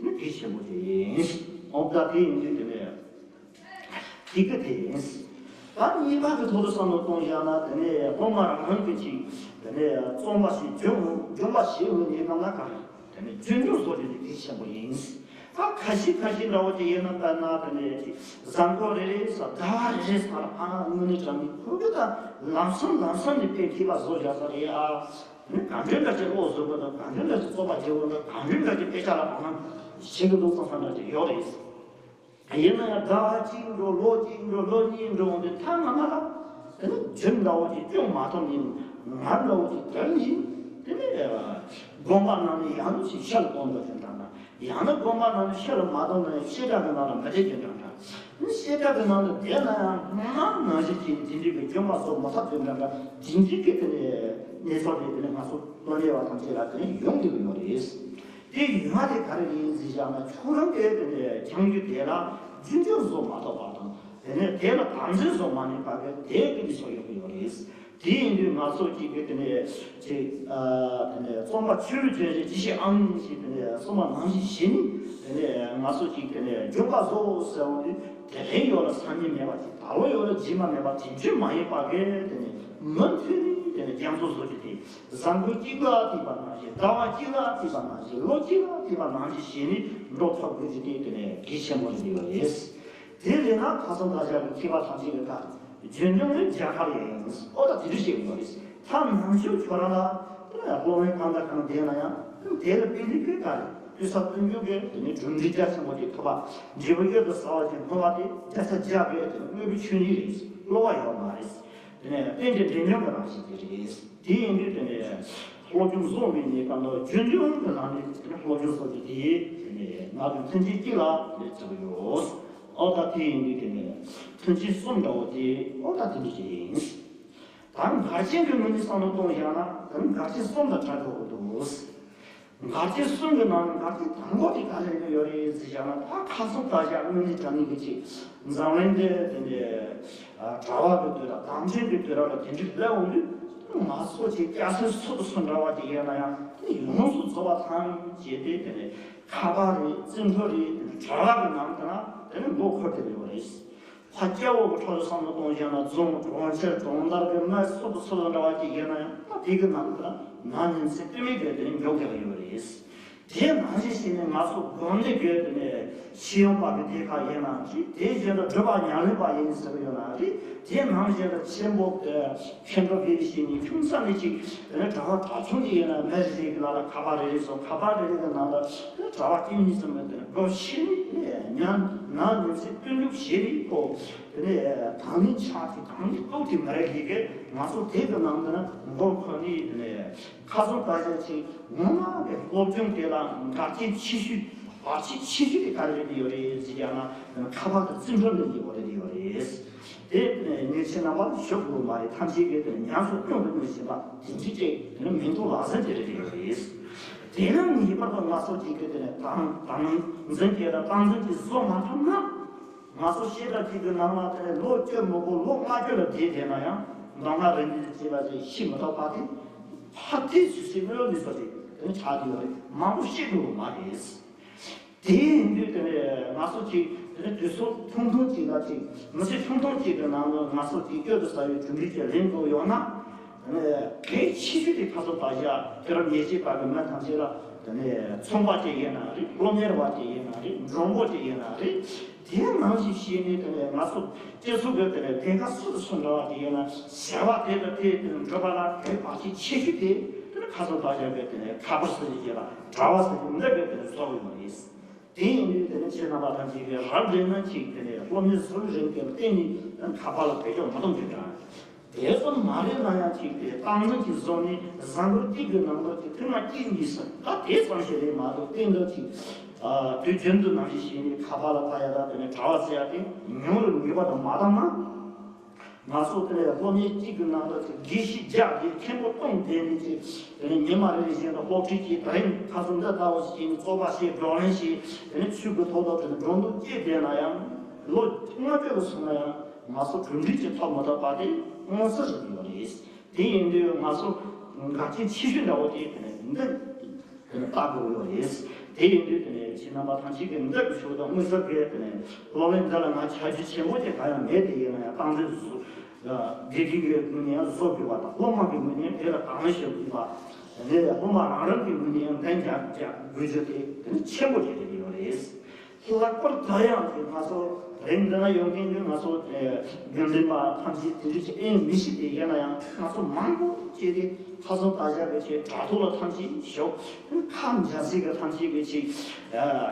ནི་གལ་ཆེན་པོ་དེ་ཡིན། འོ་ད་དེ་ཡིན་དུས་དེ་ནས། དེ་ག་དེ་ཡིན། ད་གཉིས་པ་གི་ཐོག་ཏུ་བསམ་བློ་གཏོང་བཞག་ན། དེ་ནས་སློབ་མ་རང་རང་གི་ཅིག་དེ་ནས་རྩོམ་པ་ཞིག་སྦྱོང་སྦྱོང་པ་ཞིག་འོང་ཡིན་ནམ་ན་ག་རེ། དེ་ནས་སྦྱོང་སྦྱོང་བཟོ་རྒྱུ་དེ་གལ་ཆེན་པོ་ཡིན། ད་ཁ་ཤས་ཁ་ཤས་འདྲ་བོ་ཅིག་ཡིན་ན། དཔེར་ན་དེ་འདྲའི་ཅིག་གཟའ་འཁོར་རེ་རེ་ས་ཟླ་བ་རེ་རེ་ས་ལ་ཨ་དངོས་གནས་དྲང་གནས་ཁོ་གི་ད་ལམ་སང་ལམ་སང་ནས་དཔེ་མཁས་པ་བཟོ་བཞག་ས་རེད་ཨ། ནི་ག་འདྲའི་འདྲ་ཅིག་བློ་བཟོད་པ་དང་། ག་འདྲའི་འདྲ་ཅིག་རྩོམ་པ་རྒྱག་པ་དང་། ག་འདྲའི་འདྲ་ཅིག་དཔེ་ཆ་ལ་བག་ལེབ་བྱེད་ཀྱི་འདུག་བསམ་བསམ་འདྲ་ཅིག་ཡོད་རེད། ཡིན་ན་ཡང་ཟླ་བ་གཅིག་འགྲོ། ལོ་གཅིག་འགྲོ། ལོ་གཉིས་འགྲོ་འོང་དུས་ཐ་མ་མ་ལ་དེ་ནི་རྒྱུན་འདྲ་བོ་ཅིག་སྐྱོང་མ་ཐུབ་ནས། ང་འདྲ་བོ་ཅིག་དེར་ནི་དེ་ནི་དགོན་པ་ནང་ནས་ཡང་ཅིག་ཤེལ་གཏོང་འགྲོ་དེ་འདྲ་ན། ཡང་ན་དགོན་པ་ནང་ནས་ཤེལ་མ་གཏོང་ན་ཡང་བཤད་གྲྭ་གི་ནང་ལ་མི་བསྡད་དེ་འདྲ་འདྲ། བཤད་གྲྭ་གི་ནང་ལ་བསྡད་ན་ཡང་མ་ནང་བཞིན་གྱི་དེ་འདྲའི་གི་སྐྱོན་པ་བཟོ་མ་ཐུབ་དེ་འདྲ་འདྲ། དེ་འདྲའི་གི་དེ་ནི་གནས་ཚུལ་དེ་དེ་ནི་ང་ཚོ་སློབ་གཉེར་བ་ཐམས་ཅད་ལ་དེ་ནི་ཡོང་གི་ཡོད་རེད། དེ་ཡོད་མ་དེ་ག་རེ་ཡིན་ཟེར་བཞག་ན། ཁྱོད་རང་གིས་དེ་ནས་སྦྱང་རྒྱུ་དེ་ལ་རྒྱུན་འཁྱོངས་བཟོ་མ་ཐུབ་པ་དང་། དེ་ནས་དེ་ལ་དམ་འཛིན་བཟོ་མ་ནུས་པ་གི་དེ་གི་ནི་ཕྱོགས་ཡོང་གི་ཡོད་རེད། དེ་ཡིན་དུས་ང་ཚོ་གཅིག་གིས་དེ་ནས་ཅིག་ཨ་དེ་ནས་རྩོམ་པ་ཆོས་ལུགས་ཅན་ཞིག་ཅི་ཞིག་ཨང་ཞིག་དེ་ནས་གསུངས་པ་ནང་བཞིན་བྱས་ནས། དེ་ནས་ང་ཚོ་གཅིག་དེ་ནས་རྒྱུན་པ་བཟོ་ཟེར་བ་དེ། དེ་རིང་ཡོད་ལ་སང་ཉིན་མེད་པ་ཅིག་ད་ལོ་ཡོད་ལ་རྗེས་མ་མེད་པ་དེ་འདྲ་མ་ཡིན་པ་གི་དེ་ནས་མུ་མཐུད་ནས་དེ་ནས་རྒྱ་མཚོ་བཟོ་རྒྱུ་དེ། གཟའ་འཁོར་གཅིག་ལ་བརྟེན་པ་ནང་བཞིན། ཟླ་བ་གཅིག་ལ་བརྟེན་པ་ནང་བཞིན། ལོ་གཅིག་ལ་བརྟེན་པ་ནང་བཞིན་བྱས་ནས་འགྲོ་ཐུབ་དགོས་རྒྱུ་དེ་དེ་ནས་གལ་ཆེན་པོ་རེད་ཡོད་རེད། དེ་རེད་ན་ཁ་སང་ད་ཆ་གི་མཁས་པ་ཐམས་ཅད་ཀྱི་ཁ་རྒྱུན་འཁྱོངས་ནི་རྒྱལ་ཁ་ཡིན། ཨོ་ད་དེ་འདྲ་བཤད་ཡོད་རེད། ད་ནང་ཆོས་ཁྱོད་རང་ལ་སློབ་དཔོན་གང་དང་གང་བསྡད་ན་ཡང་དེ་ལ་དཔེ་འདི་གི་ག་རེ་དུས་ས་སྟོན་རྒྱུ་གི་དེ་ནས་གྲུབ་འབྲས་རྒྱ་ཆེན་པོ་དེ་ཐོབ་པ། འབྲས་བུ་གཡུར་དུ་ཟ་བ་ཅན་ཐོབ་པ་དེ་བརྒྱ་ཆ་བརྒྱ་གི་དེ་ནས་དངོས་པོའི་ཆོས་ཉིད་རེད། བསླུ་བ་ཡོད་མ་རེད། དེ་ནས་རྟེན་འབྲེལ་འབྲས་སྙོམས་ཀྱི་རང་བཞིན་དེ་རེད། དེ་ཡིན་དུས་དེ་ནས་སློབ་སྦྱོང་བཟོ་བའི་གནས་སྐབས་ལ་རྒྱུན་འཁྱོངས་ཀྱི་ནང་ནས་དེ་ནས་སློབ་སྦྱོང་བཟོ་རྒྱུ་དེ་དེ་ནས་ང་ཚོ་མཐུན་རྐྱེན་གཅིག་ལ་ནས་བརྩི་གི་ཡོད། ཨོ་ད་དེ་ཡིན་དུས་དེ་ནས་མཐུན་རྐྱེན་གསུམ་འདྲ་བོ་དེ་ཨོ་ད་དེ་འདྲ་ཅིག་ཡིན། ད་འགལ་རྐྱེན་གྱི་ངོས་ནས་བསམ་བློ་གཏོང་བཞག་ན། ད་འགལ་རྐྱེན་གསུམ་དང་ཆ་འཇོག་དགོས་འདུག་འགལ་རྐྱེན་གསུམ་གྱི་ནང་ནས་འགལ་རྐྱེན་དང་པོ་དེ་ག་རེ་ཡོད་རེད་ཟེར་བཞག་ན། ད་ཁ་སང་ད་ཆ་དངོས་གནས་དྲང་གནས་ཀྱི་ཅིག་འཛམ་གླིང་འདི་དེ་འདྲའི་གྲྭ་པ་གི་དུས་རབས། དམ་ཅན་གྱི་དུས་རབས་ལ་དེ་འདྲའི་སླེབས་འོང་དུས། ང་ཚོ་ཅིག་སྐྱ་སེར་སུ་དང་སུ་འདྲ་བ་ཅིག་ཡིན་ན་ཡང་། དེ་ཡོངས་སུ་རྫོགས་པ་ཐམས་ཅད་དེ་དེ་ནས་ཁ་པར་རེད། རྩིས་འཕྲུལ་རེད། གྲྭ་པ་གི་ནང་དུ་ན་དེ་ནས་མགོ་འཁོར་བསྡད་ཡོད་རེད། ཕ་སྐྱ་བོ་གི་ཕྱོགས་སུ་བསམ་བློ་གཏོང་བཞག་ན། རྫོང་གྲོང་ཁྱེར་གྲོང་རྡལ་གྱི་མི་སུ་དང་སུ་དང་འདྲ་བ་ཅིག་ཡིན་ན་ཡང་། ད་དེ་གི་ནང་དུ་ན་ཉིན་མཚན་དཔེ་མེད་དེ་དེ་ནས་མགྱོགས་རྒྱག་གི་ཡོད་རེད། དེ་ནང་བཞིན་བྱས་ནས་ང་ཚོ་དགོན་སྡེ་གི་དེ་ནས་ཤེས་ཡོན་པ་གི་སྡེ་ཁག་ཡིན་ན་རེད། དེ་བཞིན་དུ་སྒྲུབ་པ་ཉམས་ལེན་པ་ཡིན་ཟེར་གི་ཡོད་ན་རེད། དེ་ནང་བཞིན་དུ་ཆེན་པོ་མཁན་སློབ་དེ་བཞིན་ནས་ཁྱིམ་ས་ནས་ཅིག་དེ་ནས་གྲྭ་པ་གྲྭ་ཆུང་དེ་ཡིན་ན། མི་རེ་རེ་གི་ལག་ལ་ཁ་པར་རེ་རེ་སོང་། ཁ་པར་རེ་རེ་གི་ནང་ལ་དེ་ནས་གྲྭ་པ་གཅིག་གཉིས་ཙམ་མིན། དེ་ནས་སྒོ་ཕྱེ་ནས་ཉམས་ནང་ཉིན་མཚན་སྟོན་འཇུག་བྱེད་རེས་པོ། དེ་ནས་དང་ལེན་ཆགས་ཏེ་དང་ལེན་གཏོགས་ཏེ་མི་རེ་གི་གི་ང་ཚོ་དེབ་ཀྱི་ནང་དུ་ན་མགོ་འཁོར་ནས། དེ་ནས་ཁ་སང་ད་ཆ་ཅིག་ངོ་མ་གི་སློབ་སྦྱོང་དེ་ལ་འགལ་རྐྱེན་ཆེ་ཤོས། བར་ཆད་ཆེ་ཤོས་དེ་ག་རེ་རེད་ཡོད་རེད་ཟེར་ཡང་ན། ཁ་པར་དང་རྩིས་འཕྲུལ་ལས་ཀྱི་འོག་རེད་ཡོད་རེད། དེ་ངས་ཁྱེད་རྣམ་པ་ཞུ་དགོས་མ་རེད། ཐམས་ཅད་ཀྱིས་དེ་ཉམས་སུ་བླངས་ཏེ་གནས་བཞིན་པ་དེ་འདྲ་ཅིག་དེ་ནི་མིང་ཐོག་ལག་ཟིན་དེ་རེད་ཡོད་རེད། དེ་ནི་ངེས་པར་དུ་ང་ཚོ་གཅིག་གིས་དེ་ནི་དམ་དམ་འཛིན་གྱིས་དང་། སྟངས་འཛིན་གྱིས་བཟོ་མ་ཐུབ་ན། ང་ཚོ་བཤད་གྲྭ་གཅིག་གི་ནང་ལ་དེ་ནས་ལོ་བཅུ་མི་འགོར་ལོ་ལྔ་བཅུ་ལ་བསྡད་བསྡད་ན་ཡང་མདོ་སྔགས་རིག་གནས་ཀྱི་བྱེད་པ་ཞིག་ཤེས་མི་ཐུབ་པ་དེ། ཕ་དེ་སུ་སུའི་བློ་ནི་སོ་ཞིག་དེ་ནས་ཆགས་ཀྱི་ཡོད་རེད། མང་པོ་བཤད་དགོས་མ་རེད། དེ་ཡིན་དུས་དེ་ནས་ང་ཚོ་གཅིག་དེ་ནས་དུས་ཚོད་ཐུང་ཐུང་གཅིག་ལ་གཅིག་མི་ཚེ་ཐུང་ཐུང་གཅིག་གི་ནང་ལ་ང་ཚོ་གཅིག་གཡུར་དུ་ཟ་བའི་གྲུབ་འབྲས་ཅིག་ལེན་དགོས་ཡོད་ན། གལ་ཆེ་ཤོས་དེ་ཁ་སང་ད་ཆ་དུས་རབས་ཉེར་གཅིག་པ་གི་མི་ཐམས་ཅད་ལ་དེ་ནས་ཚོང་པ་ཅིག་ཡིན་ན་རེད། སློབ་གཉེར་བ་ཅིག་ཡིན་ན་རེད། མགྲོན་པོ་ཅིག་ཡིན་ན་རེད། དེ་ནང་བཞིན་བྱས་ནས་དེ་ནས་ང་ཚོ་སྤྱི་ཚོགས་ཀྱི་དེ་ནས་ལས་ཀ་སུ་དང་སུ་འདྲ་བ་ཅིག་ཡིན་ན། བྱ་བ་དེ་དང་དེ་དེ་ནས་འགྲུབ་པ་ལ་གལ་བ་ཅིག་ཆེ་ཤོས་དེ་དེ་ནས་ཁ་སང་ད་ཆ་གི་དེ་ནས་ཁ་པར་ཟེར་གྱི་ཅིག་ལ་དྲ་བ་ཟེར་གྱི་འདི་གི་དེ་ནས་བཟོ་གི་ཡོད་རེད། དེ་ཡིན་དུས་དེ་ནས་ཁྱེད་རྣམ་པ་ཐམས་ཅད་ཀྱིས་རབ་བྱུང་ན་ཅིག་དེ་ནས་སློབ་གཉེར་ཟུར་རིང་གི་སྟེང་ནས་ཁ་པར་ལ་བེད་སྤྱོད་མ་གཏོང་རྒྱུ་དང་། དེ་ཙམ་མ་རེད་ན་ཡང་ཅིག་དེ་སྟངས་འཛིན་གྱིས་བཟོ་ནས་གཟའ་འཁོར་གཅིག་གི་ནང་དུ་ཅིག་ཐེངས་མ་གཅིག་གཉིས་སུ། ད་དེ་ཙམ་ཞིག་རེད་མ་གཏོགས་སྟེང་དུ་ཅིག་དུས་རྒྱུན་དུ་ནང་བཞིན་བྱས་ནས་ཁ་པར་ལ་ལྟ་ཡ་དང་དེ་ནས་དྲ་བ་བརྩི་ཡ་དེ་ཉུང་རུ་ཉུང་བ་དང་མ་བཏང་ན། ང་ཚོ་དེ་ནས་སློབ་གཉེར་གཅིག་གི་ནང་དུ་ཅིག་དགེ་བཤེས་བརྒྱ་དགེ་མཁན་པོ་སྟོང་བསྡད་ནས་ཅིག་དེ་ནས་ཉི་མ་རེ་རེ་བཞིན་དུ་སློབ་ཁྲིད་ཀྱིས་དེ་རིང་ཁ་སང་འདི་ལྟ་བུ་ཞིག་ནས་རྩོད་པ་བྱས། བགྲོ་གླེང་བྱས། དེ་ནས་ཆོས་ཀྱི་ཐོག་ཏུ་དེ་ནས་སྒྲོ་འདོགས་བཅད་བསྡད་ན་ཡང་། ལོ་ལྔ་བཅུ་གི་སོང་ན་ཡང་ང་ཚོ་གྲུབ་འབྲས་ཅིག་ཐོབ་མ་ཐུབ་པ་དེ་མངོན་གསལ་ཞིག་ཡོད་རེད། དེ་ཡིན་དུས་ང་ཚོ་འགལ་རྐྱེན་ཆེ་ཤོས་འདྲ་བོ་དེ་དེ་ནས་འདི་དེ་ནས་ལྟ་དགོས་ཡོད་རེད། དེ་ཡིན་དུས་དེ་ནས་ཁྱེད་རྣམ་པ་ཐམས་ཅད་ཀྱིས་འདི་གི་ཕྱོགས་དང་མངོན་གསལ་གྱི་དེ་ནས་སློབ་གླིང་འདི་ལ་ང་ཆ་རྒྱུས་ཆེན་པོ་ཅིག་གང་ཡང་མེད་དེ། ཡིན་ན་ཡང་སྟངས་འཛིན་བཟོ། དགེ་རྒན་གྱི་ངོས་ནས་ཡང་བཟོ་དགོས་པ་དང་། སློབ་མ་གི་ངོས་ནས་ཡང་དེ་ལ་དང་ལེན་བྱེད་དགོས་པ། དེ་ནས་སློབ་མ་རང་རང་གི་ངོས་ནས་ཡང་འགན་རྒྱག་རྒྱག་དགོས་རྒྱུ་དེ་དེ་ནས་ཆེན་པོ་ཞིག་རེད་ཡོད་རེད། ལྷག་པར་དུ་ཡང་དེ་ང་ཚོ་རིང་འདི་ན་ཡོང་མཁན་གྱི་ང་ཚོ་དགེ་འདུན་པ་ཐམས་ཅད་དེ་འདྲ་ཞིག་ཨེ་མི་ཤེས་ཏེ། ཡིན་ན་ཡང་ང་ཚོ་མང་པོ་བྱས་ཏེ་ཁ་སང་ད་ཆ་གི་ཆེད་དྲ་ཐོག་ལ་ཐམས་ཅད་ཞོག་ཁམས་རྒྱ་སེ་གི་ཐམས་ཅད་གི་ཆེད་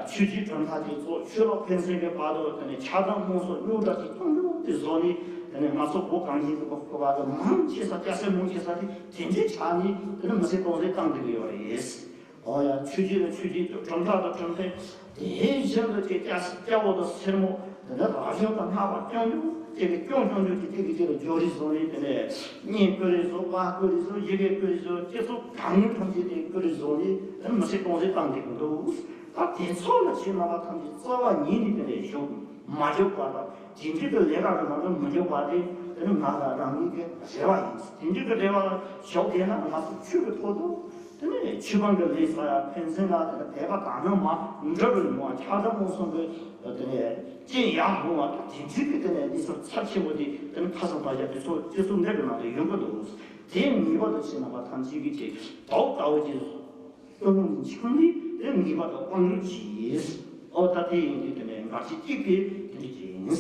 ཆོས་བརྒྱུད་གྲུབ་མཐའ་དེ་ཚོ་ཆོས་ལུགས་ཕན་ཚུན་གི་བར་དུ་དེ་ནས་ཆགས་སྡང་རྨོངས་གསུམ་རྙོག་དྲ་དེ་གཏོང་རྒྱུ་དེ་བཟོ་ནས། དེ་ནས་ང་ཚོ་བོད་གངས་ཅན་གྱི་བོད་ཁུལ་བར་དུ་མང་ཆེ་ས་སྐྱ་སེར་མང་ཆེ་ས་དེ་དེ་འདྲའི་ཆགས་ནས་དེ་ནས་མི་ཚེ་སྟོང་ཟད་བཏང་བསྡད་ཀྱི་ཡོད་རེད། ཨོ་ཡ། ཆོས་བརྒྱུད་ལ་ཆོས་བརྒྱུད་དུ། གྲུབ་མཐའ་དང་གྲུབ་མཐའི་དེ་བཞིན་དུ་དེ་སྐྱ་སྐྱ་བོ་དང་སེར་མོ་དེ་ནས་རབ་བྱུང་དང་སྔགས་པ་རྐྱང་རྐྱང་དེ་གི་རྐྱང་རྐྱང་རྐྱང་དེ་དེ་གི་དེ་ལ་སྦྱོར་རིས་བཟུང་ནས། དེ་ནས་བརྙན་བཀོད་རིས་བཟོ། པར་བཀོད་རིས་བཟོ། ཡི་གེ་བཀོད་རིས་བཟོ། སྤྱི་ཚོགས་གང་ཡིན་ཐམས་ཅད་དེ་བཀོད་རིས་བཟུང་ནས་དེ་ནས་མི་ཚེ་སྟོང་ཟད་བཏང་བསྡད་ཀྱི་འདུག་ད་དེ་ཚོ་ལ་ཁྱེད་རྣམ་པ་ཐམས་ཅད་རྩ་བ་ཉིད་ནས་དེ་ནས་ཞུགས་མ་འཇུག་པ་དང་། དེ་འདྲའི་གི་ལས་ཀ་གི་ནང་དུ་མི་འཇུག་པ་དེ་དེ་ནི་ང་ལ་རང་ཉིད་ཀྱི་རེ་བ་ཡིན། དེ་འདྲའི་གི་རེ་བ་ཞོག་དེ་ན་ང་ཚོ་ཆོས་ཀྱི་ཐོག་ཏུ་དེ་ནི་ཆོས་སྒང་གི་ལས་ས་ཡ་ཕན་ཚུན་ལ་དེ་ནི་དད་པ་དག་སྣང་མ་འདྲ་བར་མྱོང་བ། ཆགས་སྡང་རྨོངས་གསུམ་གྱི་དེ་ནི་རྐྱེན་ཡང་རུང་བ་དང་། དེ་འདྲའི་གི་དེ་ནི་གནས་ཚུལ་ཚབས་ཆེན་པོ་དེ་དེ་ནི་ཁ་སང་ད་ཆ་དེ་ཚོ་སྤྱི་ཚོགས་འདི་གི་ནང་དུ་ཡོང་གི་འདུག་དེ་ངེས་པར་དུ་ཁྱེད་རྣམ་པ་ཐམས་ཅད་ཀྱིས་ཅིག་དོགས་དགའ་བོ་ཅིག་བསྟོད་བསྔགས་འཆང་ནས་དེ་ངེས་པར་དུ་དབང་སྒྱུར་གྱིས། ཨོ་ད་དེ་ཡིན་དུས་དེ་ནས་འགའ་ཞིག་གཅིག་གིས་དེ་འདྲ་ཅིག་ཡིན།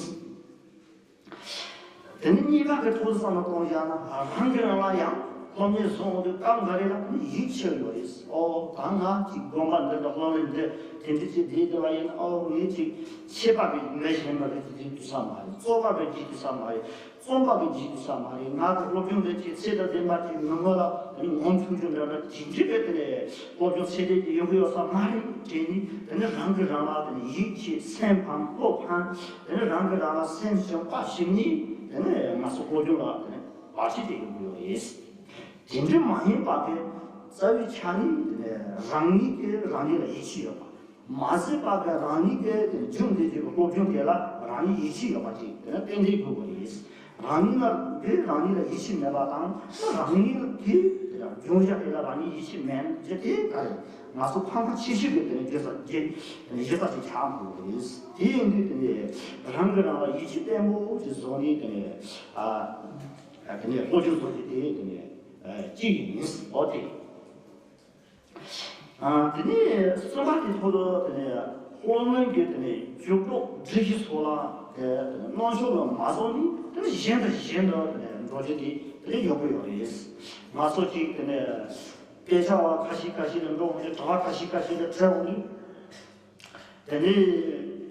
དེ་ནས་གཉིས་པ་གི་ཐོག་བསམ་བློ་གཏོང་བཞག་ན། རང་གིས་རང་ལ་ཡང་སློབ་གཉེར་བཟུང་འོང་དུས་སྐབས་འགའ་རེ་ལ་ཡིད་ཆེས་ཡོད་རེད། ཨོ་ད་ང་ཅིག་དགོན་པ་འདི་འདྲ་སློབ་གཉེར་འདི་དེ་འདྲ་ཅིག་བསྡད་བསྡད་པ་ཡིན་ན། ཨོ་ངས་ཅིག་ཆད་པ་གི་མི་གཞན་པ་གི་ཅིག་དེ་དུས་ས་མ་རེད། རྩོད་པ་གི་ཅིག་དུས་ས་མ་རེད། རྩོམ་པ་གི་བགྱིས་ཏེ་ས་མ་རེད། ང་གི་སློབ་སྦྱོང་འདི་ཅིག་ཚད་དང་ལྡན་པ་ཅིག་མི་ངོ་ལ་ངོམ་ཆུང་ཆུང་འདྲ་འདྲ་དེ་འདྲའི་གི་དེ་ནས་སློབ་སྦྱོང་ཚད་ལྡན་ཅིག་ཡོང་གི་ཡོད་ས་མ་རེད་དྲན་ནས། དེ་ནས་རང་གིས་རང་ལ་དེ་ནས་ཡིད་ཆེས། སེམས་ཕམ། བློ་ཕམ། དེ་ནས་རང་གིས་རང་ལ་སེམས་ཞུམ་པ་ཞིག་ནས། དེ་ནས་ང་ཚོ་སློབ་སྦྱོང་ལ་དེ་ནས་བར་ཆད་དེ་ཡོང་གི་ཡོད་རེད། དེ་འདྲ་མ་ཡིན་པ་གི་རྩ་བའི་ཆ་ནས་དེ་ནས་རང་ཉིད་ཀྱིས་རང་ཉིད་ལ་ཡིད་ཆེས་ཡོད་པ། མ་ཟད་པ་གི་རང་ཉིད་ཀྱི་དེ་ནི་སྦྱོང་བདེ་བྱེད་པའི་སློབ་སྦྱོང་དེ་ལ་རང་ཉིད་ཡིད་ཆེས་ཡོད་པ་ཅིག་དེ་ནི་ཏན་ཏན་དགོས་པ་རེད། རང་ཉིད་ལ་དེ་རང་ཉིད་ལ་ཡིད་ཆེས་མེད་པ་དང་། རང་ཉིད་ཀྱི་དེ་སྦྱོང་བྱ་དེ་ལ་རང་ཉིད་ཡིད་ཆེས་མེད་རྒྱུ་དེ་ག་རེ། ང་ཚོ་ཕངས་ཁ་ཆེ་ཤོས་ཀྱི་དེ་ནི་རྒྱུ་ས་རྒྱུ་དེ་ནི་གཞི་རྩ་ཅིག་ཆགས་དགོས་པ་རེད། དེ་ཡིན་དུས་དེ་ནི་རང་གིས་རང་ལ་ཡིད་ཆེས་བརྟན་པོ་ཅིག་བཟོ་ནས། དེ་ནི་ཨ་དེ་ནི་སློབ་སྦྱོང་བཟོ་རྒྱུ་དེ་དེ་ནི་ཨ་གཅིག་ཡིན། འོ་དེ། ཨ་དེ་ནས་གསུམ་པ་དེ་ཐོག་ཏུ་དེ་ནས་སློབ་གླིང་གི་དེ་ནས་རྒྱུགས་སྤྲོད་སྒྲིག་གཞི་སོགས་ལ་དེ་དེ་ནས་གནོན་ཤུགས་ལ་མ་སོང་ནས། དེ་ནས་གཞན་དང་གཞན་དུ་དེ་ནས་འགྲོ་རྒྱུ་དེ་དེ་ནས་ཡོང་གི་ཡོད་རེད། ང་ཚོ་གཅིག་དེ་ནས་དཔེ་ཆ་བ་ཁ་ཤས་ཁ་ཤས་ལ་འགྲོ་འོང་དུས། གྲྭ་པ་ཁ་ཤས་ཁ་ཤས་ལ་འཕྲད་འོང་དུས། དེ་ནས་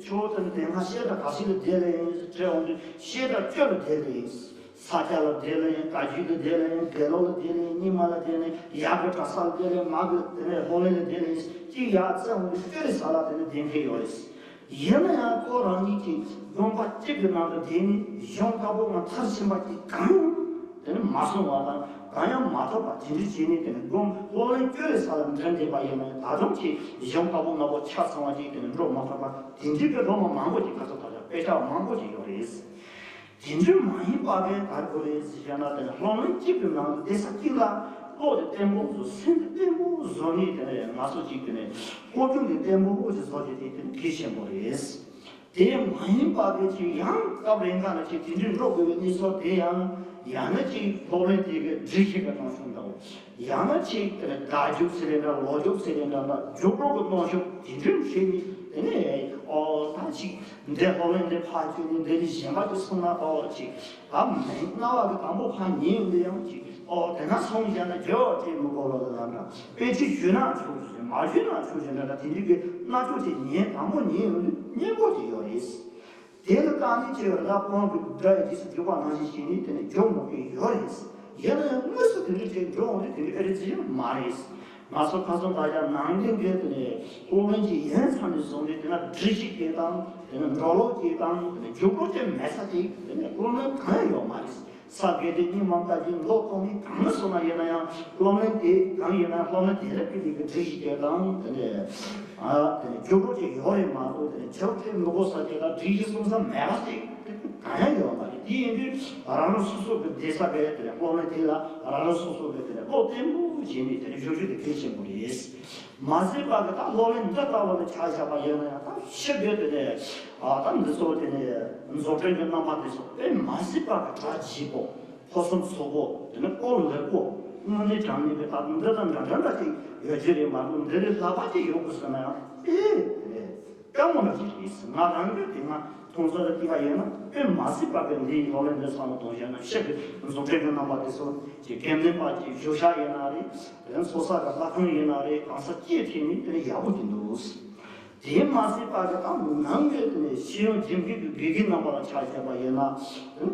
ཁྱོད་དེ་ནས་དེ་སྔ་བཤད་གྲྭ་ག་ཤེད་ལ་བསྡད་ལེ་ཡིན་དྲི་འོང་དུས། བཤད་གྲྭ་བཅུ་ལ་བསྡད་ལེ་ཡིན། ས་སྐྱ་ལ་བསྡད་ལེ་ཡིན། བཀའ་བརྒྱུད་ལ་བསྡད་ལེ་ཡིན། དགེ་ལུགས་ལ་བསྡད་ལེ་ཡིན། རྙིང་མ་ལ་བསྡད་ལེ་ཡིན། ཡར་གི་གྲྭ་ས་ལ་བསྡད་ལེ་ཡིན། མར་གི་དེ་ནས་སློབ་གླིང་ལ་བསྡད་ལེ་ཡིན། གཅིག་ཡར་བཙལ་འོང་དུས་བཅུ་རེ་ས་ལ་དེ་ནས་བསྡད་མཁན་ཡོད་རེད། ཡིན་ན་ཡང་ཁོ་རང་ཉིད་ཀྱིས་དགོན་པ་གཅིག་གི་ནང་དུ་བསྡད་ནས་གཞུང་བཀའ་པོད་ལྔ་མཐར་ཕྱིན་པ་ཅིག་གང་ཡང་དེ་ནི་མ་སོང་བ་དང་། གང་ཡང་མ་ཐོབ་པ་དེ་འདྲ་བྱས་ནས། དེ་ནི་དགོན་སློབ་གླིང་བཅུ་རེ་ས་ལ་འགྲིམས་བསྡད་པ་ཡིན་ན། ད་དུང་ཅིག་གཞུང་བཀའ་པོད་ལྔ་པོ་ཆ་ཚང་བ་ཅིག་དེ་ནི་འགྲོ་མ་ཐུབ་པ་དེ་འདྲའི་གི་སློབ་མ་མང་པོ་ཅིག། ཁ་ཚ་ཐག་ཆོད་དཔེ་ཆ་མང་པོ་ཅིག་ཡོད་རེད། དེ་འདྲ་མ་ཡིན་པ་གི་ག་རེ་དགོས་རེད་ཟེར་བྱས་ན། དེ་ནི་སློབ་གླིང་གཅིག་གི་ནང་དུ་བསྡད་ས་གཅིག་ལ་བློ་དེ་བརྟན་པོ་བཟོ། སེམས་དེ་བརྟན་པོ་བཟོ་ནས། དེ་ནི་ང་ཚོ་གཅིག་དེ་ནི་སློབ་སྦྱོང་དེ་བརྟན་པོ་ཅིག་བཟོ་རྒྱུ་དེ་དེ་ནི་གལ་ཆེན་པོ་རེད། དེ་མ་ཡིན་པ་གི་ཅིག་ཡང་སྐབས་རེ་འགའ་ན་ཅིག་དེ་འདྲའི་འགྲོ་དགོས་པའི་གནས་ཚུལ་དེ་ཡང་། ཡང་ན་ཅིག་སློབ་གླིང་དེ་གི་སྒྲིག་གཞི་གི་སྟེང་སོང་འདྲ་བོ། ཡང་ན་ཅིག་བརྡ་རྒྱུགས་ཟེར་རེད་འདྲ། ལོ་རྒྱུགས་ཟེར་རེད་འདྲ་འདྲ། རྒྱུགས་སྤྲོད་ཀྱི་གནོན་ཤུགས་དེ་འདྲ་བྱས་ནས། དེ་ནས་ཨོ་ད་ཅིག་འདི་སློབ་གླིང་འདི་ཕར་བསྐྱུར་ནས་འདི་ལས་གཞན་པ་ཅིག་སོང་ན། ཨོ་ཅིག་ད་མི་རྣ་བ་གི་དང་པོ་ཕར་ཉན་ཡོང་དུས་ཡང་ཅིག་ཨོ་དེ་ན་སོང་བཞག་ན་རྒྱུ་བ་སྤྲད་མི་དགོས་ལོ་ལ་འདྲ། དཔེ་ཁྲིད་ཞུས་ན་ཆོག་ཅིག་མ་ཞུས་ན་ཆོག་ཅིག་འདྲ་འདྲ། དེ་འདྲའི་གི་རྣ་ཅོག་ཅིག་ཉན། དང་པོ་ཉན་ཡོང་དུས་སྙན་པོ་ཅིག་ཡོད་རེད། དེ་ལ་བརྟེན་ནས་ཅིག་ར་དཔོན་གྱི་སྒྲ་ཡི་རྗེས་སུ་འཇུག་པ་ནང་བཞིན་བྱས་ནས་དེ་ནས་འཇོག་མོས་པའི་ཡོད་རེད། ཡིན་ན་ཡང་དངོས་སུ་དེ་འདྲ་ཅིག་འགྲོ་འོང་དུས་དེ་འདྲ་ཨེ་རེད་ཟེར་ཡང་མ་རེད། ང་ཚོ་ཁ་སང་ད་ཆ་ནང་བསྟན་གྱི་དེ་ནས་སློབ་གླིང་ཅིག་ཡིན་ཙམ་ནས་བཟུང་སྟེ། དེ་ན་སྒྲིག་གཞི་ཅིག་དང་། དེ་ན་འགྲོ་ལུགས་ཅིག་དང་། དེ་ན་རྒྱུགས་སྤྲོད་ཅིག་མེད་ས་ཅིག་དེ་ནས་སློབ་གླིང་གང་ཡང་ཡོད་མ་རེད། ས་དགེ་ལྡན་རྙིང་མ་བཀའ་བརྒྱུད་མདོ་ཐོག་མའི་གང་སོང་ན་ཡིན་ན་ཡང་། སློབ་གླིང་དེ་གང་ཡིན་ན་སློབ་གླིང་དེ་ལ་ཕུལ་བའི་གི་སྒྲིག་གཞི་དེ་དང་། དེ་ནས་ཨ་དེ་ནས་རྒྱུགས་སྤྲོད་ཅིག་ཡོད་རེད་མ་གཏོགས། དེ་ནས་རྒྱུགས་སྤྲོད་མི་དགོས་ས་དེ་དང་སྒྲིག་གཞི་སྲུང་ས་མེད་པ་དེ་གང་ཡང་ཡོད་མ་རེད། དེ་ཡིན་དུས་རང་རང་སོ་སོ་གི་བསྡད་ས་གི་དེ་ནས་སློབ་གླིང་དེ་ལ་རང་རང་སོ་སོ་གི་དེ་ནས་བློ་བརྟན་པོ་བྱས་ནས་དེ་ནས་བཞུགས་རྒྱུ་དེ་གལ་ཆེན་པོ་རེད། མ་ཟད་པ་གི་ད་སློབ་གླིང་འདི་ལྟ་བུ་ལ་ཆ་བཞག་པ་ཡིན་ན་ཡང་། ད་ཕྱི་རྒྱལ་དེ་ནས་ཨ་ད་འདི་ཚོ་དེ་ནས་རྫོགས་ཆེན་གྱི་རྣམ་པ་དེ་ཚོ་དཔེ་མ་སྲིད་པ་གི་གྲ་རྒྱས་པོ། ཕུན་སུམ་ཚོགས་པོ། དེ་ནས་སྐོར་ལེགས་པོ། དངོས་གནས་དྲང་གནས་ཀྱི་ད་འདི་དང་འདྲ་འདྲ་འདྲ་ཅིག་ཡོད་ཀྱི་རེད་མ་གཏོགས། འདི་ལས་ལྷག་པ་ཅིག་ཡོད་དགོས་ཟེར་ན་ཡང་དཔེ་དེ་ནས། དཀའ་མོ་ནང་བཞིན་རེད། ང་རང་གི་དེ་སྔ་མཐོང་ཚོར་ལ་བལྟས་པ་ཡིན་ན་དཔེ་མ་སྲིད་པ་གི་འདིའི་ཧོ་ལན་འདི་ཚང་མ་གཏོང་བཞག་ན་ཤེས་གི། རྫོགས་ཕྲེང་གི་རྣམ་པ་དེ་ཚོ་ཅིག་གེམ་ལེན་པ་ཅིག་བཞུགས་ཤག་ཡིན་ན་རེད། དེ་ཚོགས་བསགས་གི་ལྷ་ཁང་ཡིན་ན་རེད། གང་ས་སྐྱེས་ཐེབས་ནས་དེ་ཡག་པོ་གི་འདུག་དེ་མ་ཟད་པ་གི་ད་ནང་གི་དེ་ནས་ཤེས་ཡོན་སྦྱིན་མཁན་གྱི་དགེ་རྒན་རྣམ་པ་ལ་ཆ་བཞག་པ་ཡིན་ན།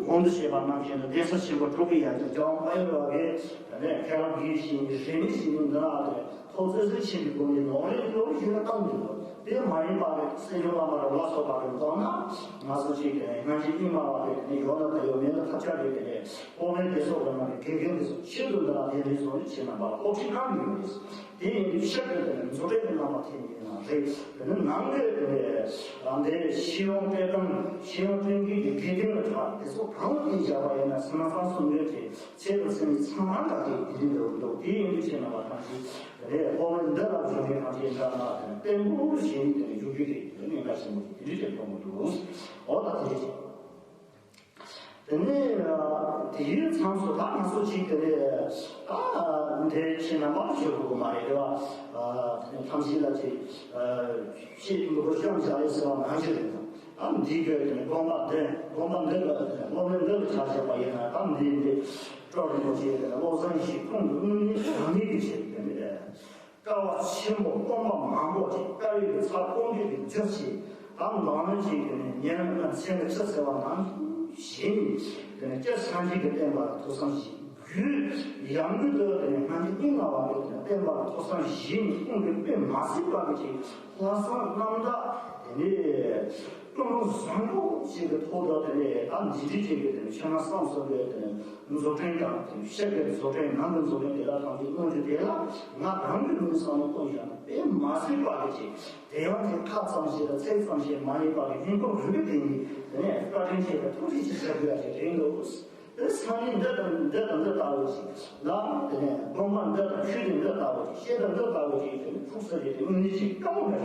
གོང་དུ་བཤད་པ་ནང་བཞིན་དུ་གདན་ས་ཆེན་པོ་དྲུག་གི་ཡ་གྱལ་རྒྱལ་དབང་དཔལ་ཡུལ་བ་གིས་དེ་ནས་ཁས་བླངས་ཀྱིས་བྱིན་གྱིས་རེ་མིག་བྱིན་གྱིས་འདི་ན་དེ་ཐོག་བརྩེ་སེམས་ཆེན་པོའི་སྒོ་ནས་ནོར་རེ་ནོར་རེ་ཞུས་ན་བཏང་མི་འདུག་དེ་མ་ཡིན་པ་གི་སེམས་ཆུང་བླ་མ་རེ་བ་སོགས་པ་གི་མདོར་ན་ང་ཚོ་ཅིག་གི་སྔ་ཕྱི་གཉིས་སྨྲ་བ་གི་ནི་ཡོད་ན་ད་ཡོད། མེད་ན་ཐབས་ཆག་གི་དེ་ནས་ཨོ་མའི་དེ་སོགས་ཀྱི་ནང་གི་དགེ་རྒན་དེ་ཚོ་ཆེད་དུ་འདི་ལ་གདན་འདྲེན་སོགས་ནི་བྱེད་ན་པ་ལ་ཨོ་ཁྲི་ཁང་གི་ཡོད་རེད། དེ་ཡིན་དུས་ཤར་གྱི་དེ་ནས་མཛོ་སྒྲོན་གྱི་རྣམ་པ་ཐེབས་ཡིན་ན་རེད། དེ་ནི་ནང་གི་དེ་ནས་རང་དེ་ཤེས་ཡོན་སྤྲད་སྟངས་ཤེས་ཡོན་སྤྲད་མཁན་གྱི་དགེ་རྒན་ལ་ཆགས་དེ་ཚོ་གང་ལ་བརྟེན་བཞག་པ་ཡིན་ན་སེམས་ལ་བསམ་གསུང་མཁན་གྱི་ཚད་དང་ཚད་མིན་ཚང་མ་ལ་དེ་དེ་རིང་འདྲ་བོ་འདུག་དེ་ཡིན་དུས་བྱས་ན་བ་ཐམས་ཅད་རེད། ཨོ་མའི་འདི་ལ་བྱུང་མཁན་ཐམས་ཅད་འདྲ་ན་དེ་ནས་བརྟན་པོ་ཞིག་དེ་ནས་བཞུགས་རྒྱུ་རེད། དེ་ནས་འགའ་ཞིག་མོ་དེ་འདྲ་བྱས་ཐོན་གྱི་འདུག་འོ་ད་དེ་རེད། དེ་ནས་དེའི་མཚམས་སུ་ད་ང་ཚོ་གཅིག་དེ་ནས་ད་འདིར་ཕྱིན་ན་མར་བཞུགས་དགོས་མ་རེད། རེད་བ། དེ་ནས་ཐམས་ཅད་ལ་ཅིག་ཤེས་མི་དགོས་ཤམ་བྱ་ལས་ཟེར་བ་ནང་བཞིན་རེད། ད་འདིའི་སྐོར་དེ་ནས་དགོངས་པ་འདི་དགོངས་པ་འདི་ལ་དེ་ནས་སློབ་དཔོན་འདི་ལ་ཆ་བཞག་པ་ཡིན་ན་ད་འདི་འདི་སྤྲོ་རིན་པོ་ཆེ་དེ་ནས་བློ་བཟང་ཡེ་ཤེས་ཁོང་གི་དངོས་གནས་རང་ཉིད་ཀྱི་ཆེད་དུ་དེ་ནས། དཀའ་བ་ཆེན་པོ་སྟོང་པ་མང་པོ་ཅིག་དཀའ་བའི་གི་ཚབ་སྟོང་གི་གི་རྒྱུ་ཞིག་དང་ནང་ནས་ཅིག་གི་ནས་ཉེ་རང་ལ་མཚན་གི་ཆུ་ཟེར་བ་ནང་བཞིན་དེ་ནས་སྐྱབས་སངས་རྒྱས་ཀྱི་བསྟན་པ་ལ་ཐུགས་བསམ་ཞིག་རྒྱུད་ཡང་རྒྱུད་དུ་དེ་ནས་སྔ་འགྱུར་རྙིང་མ་བ་གི་དེ་ནས་བསྟན་པ་ལ་ཐུགས་བསམ་ཞིག་ནས་ཁོང་གི་དཔེ་མ་སྲིད་པ་གི་ཅིག་ལྷག་བསམ་རྣམ་དག་དེ་ནས་ཀུན་སློང་བཟང་པོ་ཞིག་གི་ཐོག་ཏུ་དེ་ནས་ད་འདི་འདྲ་ཅིག་གི་དེ་ནས་ཆོས་སྣ་བསམ་གསུམ་གི་དེ་ནས། རྫོགས་ཕྲེང་དང་ཤར་གྱི་རྫོགས་ཕྲེང་ནང་གི་རྫོགས་ཕྲེང་དེ་དག་ཐམས་ཅད་མངོན་གྱུར་དེ་ལ་ང་རང་གི་ལུས་བསམ་བློ་གཏོང་བཞག་ན་དཔེ་མ་སྲིད་པ་གི་ཅིག་དེ་ཡང་དེ་ཁ་ཙམ་ཞིག་དང་ཚིག་ཙམ་ཞིག་མ་ཡིན་པ་གི་སྙིང་ཁོང་རུས་པའི་གཏིང་ནས་དེ་ནས་བཀའ་དྲིན་ཆེ་བའི་ཐུགས་རྗེ་ཆེ་ཞུ་དགོས་ཡ་ཞིག་རེད་འདུག་དེ་སང་ཉིན་འདི་དང་འདི་དང་འདི་ལྟ་བུ་ཞིག་ལ་དེ་ནས་དགོངས་པ་འདི་དང་ཆོས་དེ་འདི་ལྟ་བུ་ཞིག་བཤད་དང་འདི་ལྟ་བུ་ཞིག་དེ་ནས་ཐུགས་སུ་རེ་དེ་དངོས་གནས་ཅིག་དཀའ་མོ་འདྲ་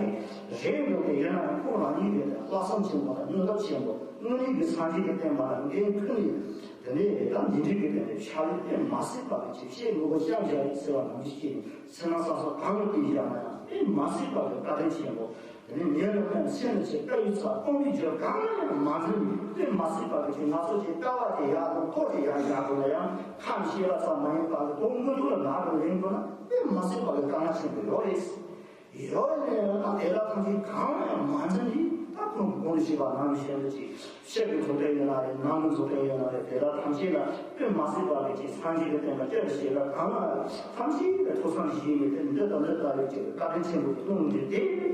ཞིག་རེད་འདུག་དེ་ཡིན་ན་ཡང་ཁོང་རང་ཉིད་དེ་ལྷག་བསམ་ཆེན་པོ་དང་ནུས་སྟོབས་ཆེན་པོ་དངོས་གནས་ཀྱི་སངས་རྒྱས་ཀྱི་བསྟན་པ་ལ་འགན་ཁུར་ནས། དེ་ནས་ད་འདི་འདྲའི་གི་དེ་ནས་ཕྱག་ལས་དཔེ་མ་སྲིད་པ་གི་ཅིག་བཤད་མི་དགོས་ཤམ་བྱ་ཡིན་ཟེར་བ་ནང་བཞིན་བྱས་ནས་སེམས་ནང་བསམ་བསམ་གང་ལ་བསྟན་བཞག་ན་ཡང་དཔེ་མ་སྲིད་པ་གི་བཀའ་དྲིན་ཆེན་པོ། དེ་ནས་ཉེ་རབས་ནས་མཚན་ནས་ཆེ་བཀའ་ཡི་ཚབ་སྟོང་པའི་རྒྱུ་གང་ལ་ཡང་མ་འཛིན་པའི་དཔེ་མ་སྲིད་པ་གི་ཅིག་ང་ཚོ་ཅིག་ལྟ་བ་དེ་ཡག་དང་ཐོག་དེ་ཡག་ཡག་དགོས་ན་ཡང་ཁམས་ཤེས་པ་ཙམ་མ་ཡིན་པ་གི་དོན་དངོས་ཐོག་ལ་ལག་གི་ལེན་དགོས་ན་དཔེ་མ་སྲིད་པ་གི་དཀའ་ངལ་ཆེན་པོ་ཡོད་རེད། ཡོད་ནས་ད་དེ་དག་ཐམས་ཅད་གང་ཡང་མ་འཛིན་གྱིས་ད་ཁོང་གི་དགོངས་བཞེས་པ་ནང་བཞིན་དུ་ཅིག་ཕྱི་གི་རྫོགས་ཕྲེང་ཡོད་ན་རེད། ནང་གི་རྫོགས་ཕྲེང་ཡོད་ན་རེད། དེ་དག་ཐམས་ཅད་ལ་དཔེ་མ་སྲིད་པ་གི་ཅིག་སངས་རྒྱས་ཀྱི་བསྟན་པ་སྤྱོད་པའི་ཞེས་པ་གང་ལ་ཐམས་ཅད་ཀྱི་ཐུགས་བསམ་བཞེས་ནས་དེ་འདི་དང་འདི་ལྟ་བུའི་ཅིག་བཀའ་དྲིན་ཆེན་པོ་ཅིག་གནང་རྒྱུ་དེ་དེ་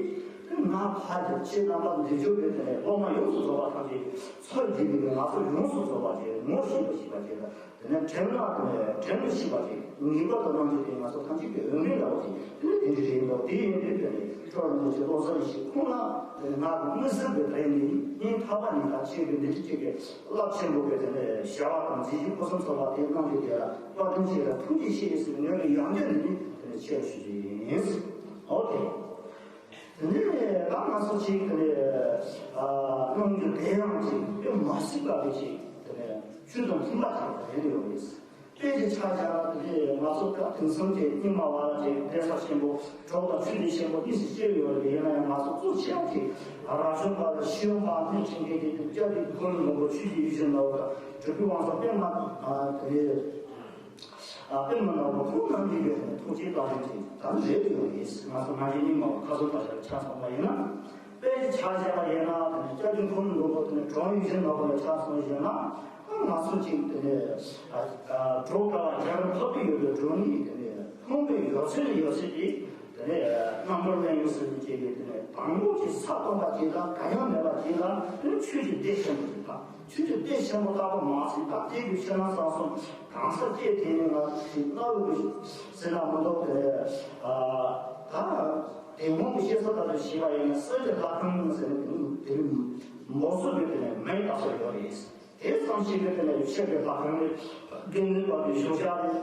ང་ཕར་གྱི་ཆེད་རྣམ་པ་འདི་འཇོག་པའི་དེ་ནས་སློབ་མ་ཡོངས་སུ་རྫོགས་པ་ཐམས་ཅད་ཚུར་བསྡུས་པའི་ང་ཚོ་ཡོངས་སུ་རྫོགས་པ་ཅིག་ངོ་ཤེས་པ་ཤེས་པ་ཅིག་དང་། དེ་ནས་དྲན་ལ་དྲན་ལ་ཤེས་པ་ཅིག་ངེས་པར་དུ་གནང་རྒྱུ་དེ་ང་ཚོ་ཐམས་ཅད་ཀྱི་འོས་འགན་འདྲ་བོ་ཅིག་དེ་ནས་དེ་འདྲ་རེད་འདུག་དེ་ཡིན་དུས་དེ་ནས་ཁྲོ་རིན་པོ་ཆེ་བློ་བཟང་ཡེ་ཤེས་ཁོང་ལ་དེ་ནས་ང་གི་མངོན་གསལ་གྱི་དྲན་ནས་སྙིང་ཐག་པ་ནས་ད་ཆེད་དུ་འདི་འདྲ་ཅིག་གི་རླབས་ཆེན་པོ་གི་དེ་ནས་བྱ་བ་དང་མཛད་རྗེས་ཕུན་སུམ་ཚོགས་པ་དེ་གནང་རྒྱུ་དེ་ལ་བཀའ་དྲིན་ཆེ་ལ་ཐུགས་རྗེ་ཆེ་ཟེར་ངོས་ནས་ཡང་བསྐྱར་འདི་ནས་དེ་ནས་ཆེ་རུ་ཞུ་རྒྱུ་ཡིན། ཨོ་ཁེ། དེ་ནས་ད་ང་ཚོ་ཅིག་དེ་ནས་ཨ་གནང་རྒྱུ་དེ་ཡང་ཅིག་དཔེ་མ་སྲིད་པ་གི་ཅིག་དེ་ནས་ཆོས་དང་མཐུན་པ་ཅིག་རེད་ཡོད་རེད། དཔེ་ཅིག་ཆ་བཞག་ན་དེ་ནས་ང་ཚོ་སྐབས་དེང་སང་གི་རྙིང་མ་བ་ཅིག་གདན་ས་ཆེན་པོ་གྲོགས་དང་ཆོས་སྡེ་ཆེན་པོ་གཉིས་སུ་སྐྱེས་ཡོད་རེད། ཡིན་ན་ཡང་ང་ཚོ་གཙོ་ཆེ་བ་ཅིག་རབ་བྱུང་བ་ལ་ཤེས་ཡོན་པ་སྣེ་ཁྲིད་མཁན་དེ་དེ་སྐྱབས་རྗེ་འཁོར་ལོ་མགོན་པོ་ཆོས་ཀྱི་ཡིད་བཞིན་ནོར་བུ་དང་སྤྲུལ་སྐུ་དབང་ཕྱུག་པད་མ་དེ་ནས། ཨ་དཔེ་མི་སྣ་བ་ཁོང་རྣམ་པའི་ཡོད་ནས་ཐུགས་རྗེ་བཀའ་དྲིན་ཅིག་ད་ནི་རེད་དུ་ཡོད་རེད། ང་ཚོ་ང་ཞེ་གཉིས་མ་བ་ཁ་སང་ད་ཆ་ཆ་ཚང་བ་ཡིན་ན། དཔེ་ཆ་བཞག་པ་ཡིན་ན་དེ་ནས་སྐྱབས་རྗེ་འཁོར་ལོ་མགོན་པོ་དེ་ནས་གྲོང་ཡུལ་ཞིག་ནང་ལ་ཆ་སོང་ཡིན་ན། ཨ་ང་ཚོ་ཅིག་དེ་ནས་ཨ་ཨ་གྲོགས་དཀའ་བ་རྒྱ་རུ་ཕབ་པའི་ཡོད་པའི་གྲོང་ཡིག་དེ་ནས་ཕུང་པོའི་ཡོད་ཚད་ནས་ཡོད་ཚད་དེ་དེ་ནས་རྣམ་པར་གླན་ཡུལ་ཟེར་ནས་བྱས་པའི་དེ་ནས་དང་པོ་ཅིག་ས་སྟོང་པ་ཅིག་དང་ག་ཡང་མེད་པ་ཅིག་ལ་དེ་ནས་ཆོས་ཀྱི་སྡེ་ཆེན་པོ་ཅིག་དང་། ཆོས་ཀྱི་སྡེ་ཆེན་པོ་ལྟ་བུ་མ་ཟད་ད་ལྟའི་གི་ཕྱི་ནང་གསང་གསུམ་གང་ས་སྐྱེས་དེ་ནི་ང་ཞིག་གནའ་བོའི་ཟེར་ན་མི་འདུག་དེ་ཨ་ད་དེ་སྔོན་གྱི་བཤད་ས་ལྟར་དུ་བྱས་པ་ཡིན་ན་གསེར་གྱི་ལྷ་ཁང་ཟེར་ན་དེ་ནི་དེ་ནི་མོ་སོ་གི་དེ་ནི་མེ་ལྟ་བུ་ཡོད་རེད། དེ་ཙམ་ཞིག་གི་དེ་ནི་ཆོས་ཀྱི་ལྷ་ཁང་རེད། དགེ་འདུན་པ་གི་བཞུགས་ཤག་རེད།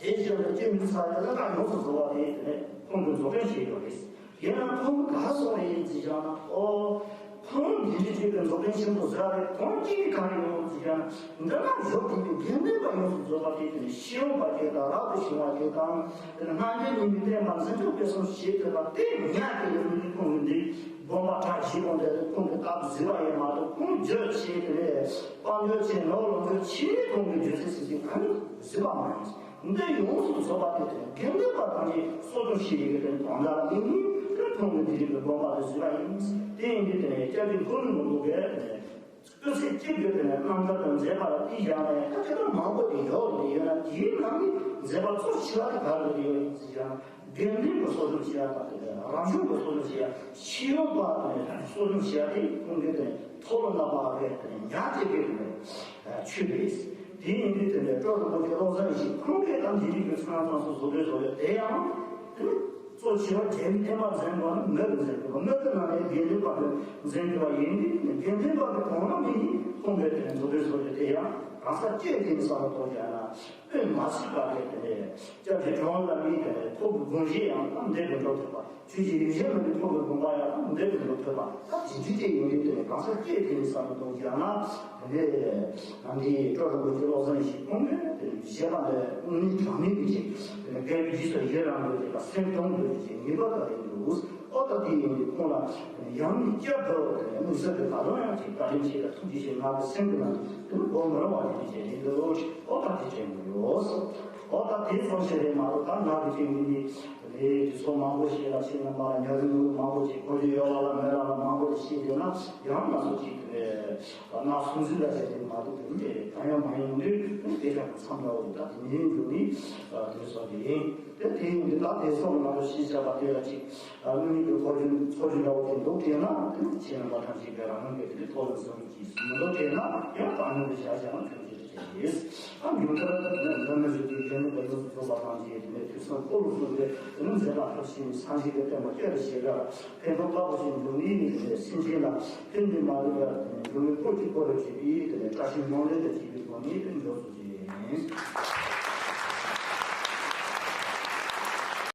དེ་བཞིན་དུ་སྐྱེ་མི་ཚར་ཡོད་ན་ད་ཡོངས་སུ་རྫོགས་པ་དེ་དེ་ནི་ཁོང་གི་རྫོགས་ཕྲེང་ཞིག་ཡོད་རེད། ཡིན་ན་ཁོང་ག་སོང་རེད་ཟེར་བཞག་ན། ཨོ། ཁོང་འདི་འདྲ་ཅིག་གི་རྫོགས་ཕྲེང་ཆེན་པོ་ཟེར་རེད། ཁོང་གཅིག་གིས་ག་རེ་ཡོང་ཟེར་བཞག་ན། འདི་ན་བཞུགས་བསྡད་པའི་དགེ་འདུན་པ་ཡོངས་སུ་རྫོགས་པ་དེ་དེ་ནི་ཤེས་ཡོན་པ་ཅིག་དང་རབ་ཏུ་བྱུང་བ་ཅིག་དང་། དེ་ནི་སྔ་འགྱུར་རྙིང་མའི་བསྟན་པ་འཛིན་སྐྱོང་སྤེལ་གསུམ་བྱེད་ཐུབ་པ་དེ་ཉག་གི་ཡོད་མི་ཁོང་གི་འདི། དགོངས་པ་གྲགས་ཞིག་དགོངས་ཏེ་ཁོང་གིས་རྟག་ཏུ་གཟིགས་པ་ཡིན་མ་གཏོགས། ཁོང་བརྗོད་བྱས་ཏེ་དཔལ་འབྱོར་ཆེ་ནོར་ལོངས་སྤྱོད་ཆེ་ཁོང་གིས་བརྗོད་ཚད་ཟེར་གྱི་ཁོང་གཟིགས་པ་མ་ཡིན། འདི་ཡོངས་སུ་རྫོགས་པ་དེ་དེ་དགེ་འདུན་པ་ཐམས་ཅད་གསོ་སྐྱོང་བྱེད་ཀྱི་དེ་དོན་དག་ལ་དམིགས་ནས་ཁོང་གིས་འདི་རིགས་ཀྱི་དགོངས་པ་དེ་གཟིགས་པ་ཡིན། དེ་ཡིན་དུས་དེ་ནས་སྐྱབས་རྗེ་མགོན་པོ་གིས་སྐུ་ཚེ་གཅིག་གི་དེ་ནས་རྣམ་ཐར་དང་མཛད་པ་ལ་བལྟས་བཞག་ན་ཡང་ད་དེ་ལྟར་མང་པོ་དེ་ཡོད་རེད། ཡོད་ན་དེའི་ནང་ནས་མཛད་པ་གཙོ་ཆེ་བ་དེ་ག་རེ་ཡོད་ཡིན་ཟེར་བཞག་ན། དགེ་འདུན་གྱི་གསོ་སྐྱོང་བྱེད་ཡ་དང་། དེ་ནས་རབ་བྱུང་གི་གསོ་སྐྱོང་བྱེད་ཡ། ཤེས་ཡོན་པ་དེ་ནས་གསོ་སྐྱོང་བྱེད་ཡ་དེ་ཁོང་གིས་དེ་ནས་མཐོ་རིམ་ནང་པ་རེད། དེ་ནས་ཉག་གཅིག་གི་དེ་ནས་ཆོས་རེད། དེ་ཡིན་དུས་དེ་ནས་སྤྲོ་རིན་པོ་ཆེ་བློ་བཟང་ཡེ་ཤེས་ཁོང་གིས་ད་འདི་རིགས་ཀྱི་ཚང་ཚང་སོ་བཟོ་དགོས་བཟོ་ཡ་དེ་ཡང་དེ་ནས། གཙོ་ཆེ་བ་རྒྱལ་བའི་བསྟན་པ་འཛིན་དགོས་ན་མོས་པས་འཛིན་དགོས། མོས་པའི་ནང་ནས་དགེ་འདུན་པ་གིས་འཛིན་དགོས་པ་ཡིན་དུས། དགེ་འདུན་པ་གིས་གང་ལ་དམིགས་ནས་ཁོང་གིས་དེ་ནས་མཛུབ་སྟོན་བཟོ་རྒྱུ་དེ་ཡང་གང་ཟག་སྤྱིར་དེ་ནས་བསམ་བློ་གཏོང་རྒྱུ་ན། དཔེ་མ་སྲིད་པ་རེད། དེ་ནས་སྐྱབས་རྗེ་གྲུབ་དབང་བླ་མའི་དེ་ནས་ཐུགས་ཀྱི་དགོངས་བཞེད་ཡང་དེ་འདྲ་འགྲོ་ཐུབ་པ། ཆོས་ཀྱི་ཡིད་བཞིན་ནོར་བུའི་ཐུགས་ཀྱི་དགོངས་པ་ཡང་དེ་འདྲ་འགྲོ་ཐུབ་པ། ད་དེ་འདྲ་དེ་ཡིན་དུས་དེ་ནས་གང་ཟག་སྤྱིར་དེ་ནས་བསམ་བློ་གཏོང་རྒྱུ་ན། དེ་ནས་ང་འདི་སྤྲོ་རིན་པོ་ཆེ་བློ་བཟང་ཡེ་ཤེས་ཁོང་གིས་དེ་ནས་བཞེད་པ་འདི་དངོས་གནས་དྲང་གནས་ཀྱི་ཅིག་དེ་ནས་དགེ་བའི་རྗེས་སུ་ཡི་རང་དགོས་ཀྱི་དང་སེམས་གཏོང་དགོས་ཀྱི་ཅིག་ངེས་པར་དུ་ཡིན་འདུག་ཨོ་ད་དེ་ཡིན་དུས་ཁོང་ལ་ཡང་ནས་བསྐྱར་དུ་དེ་ནས་དམིགས་བསལ་གྱི་ད་དུང་ཡང་ཅིག་བཀའ་དྲིན་ཆེ་དང་ཐུགས་རྗེ་ཆེ། ང་གི་སེམས་ཀྱི་ནང་དེ་ནས་སྒོམ་རང་བ་དེ་ཅིག་ཡིན་འདུག་ཨོ་ད་དེ་དྲན་གྱི་ཡོད། ཨོ་ད་དེ་ཙམ་ཞིག་རེད་མ་གཏོགས། ད་ང་གི་སེམས་ཀྱི་ནི་རེད། དེ་ཚོ་མང་པོ་ཞིག་ལ་ཕྱིན་ན་མ་ཉར་དུ་མང་པོ་ཅིག་གོ་རྒྱུ་ཡོད་ལ་ལ་མེད་ལ་ལ་མང་པོ་ཞིག་ཤེས་དེ་ན་ཡང་ང་ཚོ་ཅིག་དེ་ན་སུན་འཛིན་ལ་བྱས་ཏེ་མ་གཏོགས་དེ་ནི་གང་ཡང་མ་ཡིན་དུས་དེ་ལ་མཚམས་ལ་འོ་ད་དེ་ནི་འདུག་ནི་དེ་སོགས་དེ་ཡིན། དེ་དེ་ཡིན་དུས་ད་དེ་སོགས་ལ་ང་ཚོ་ཤེས་བྱ་བ་དེ་ལ་ཅིག་དངོས་ཡོད་ཀྱི་གོ་རྒྱུ་ཚོར་རྒྱུ་འདྲ་བོ་དེ་འདུག་དེ་ན་དེ་ནི་ཁྱེད་རྣམ་པ་ཐམས་ཅད་ཀྱིས་རང་རང་གི་དེ་ཐོག་ལ་བཟོ་རྒྱུ། མི་འདུག་དེ་ན་ཡང་བཏང་སྙོམས་ཀྱི་བྱ་བྱ་ན་ཁྱོད་ཀྱི་རེ་ཞིག་ཨ་མྱུར་མཐར་ནི་འདི་ནི་བཞུགས་ཏེ་གཞོན་ནུ་བ་ཡོངས་སུ་རྫོགས་པ་དང་བཅས་ཏེ་ནི་དུས་གསུམ་འཁོར་ལོ་གསུམ་པའི་དེ་ནི་མཛད་པ་མཐར་ཕྱིན་ནས་སངས་རྒྱས་ཀྱི་བསྟན་པ་སྤྱི་དང་ཞིང་ཁམས་ཕན་ཐོགས་རླབས་པོ་ཆེ་འབྱུང་ནི་ཡིན་ཏེ། སེམས་ཅན་ལ་ཕན་བདེ་མ་ལུས་པ་འབྱུང་བའི་བཀོད་ཀྱི་སྐོར་ལ་བྱས་པའི་དེ་ནི་བཀྲ་ཤིས་ལམ་རིམ་དང་བཅས་པའི་སྒོ་ནས་དེ་མགྱོགས་སུ་བྱས།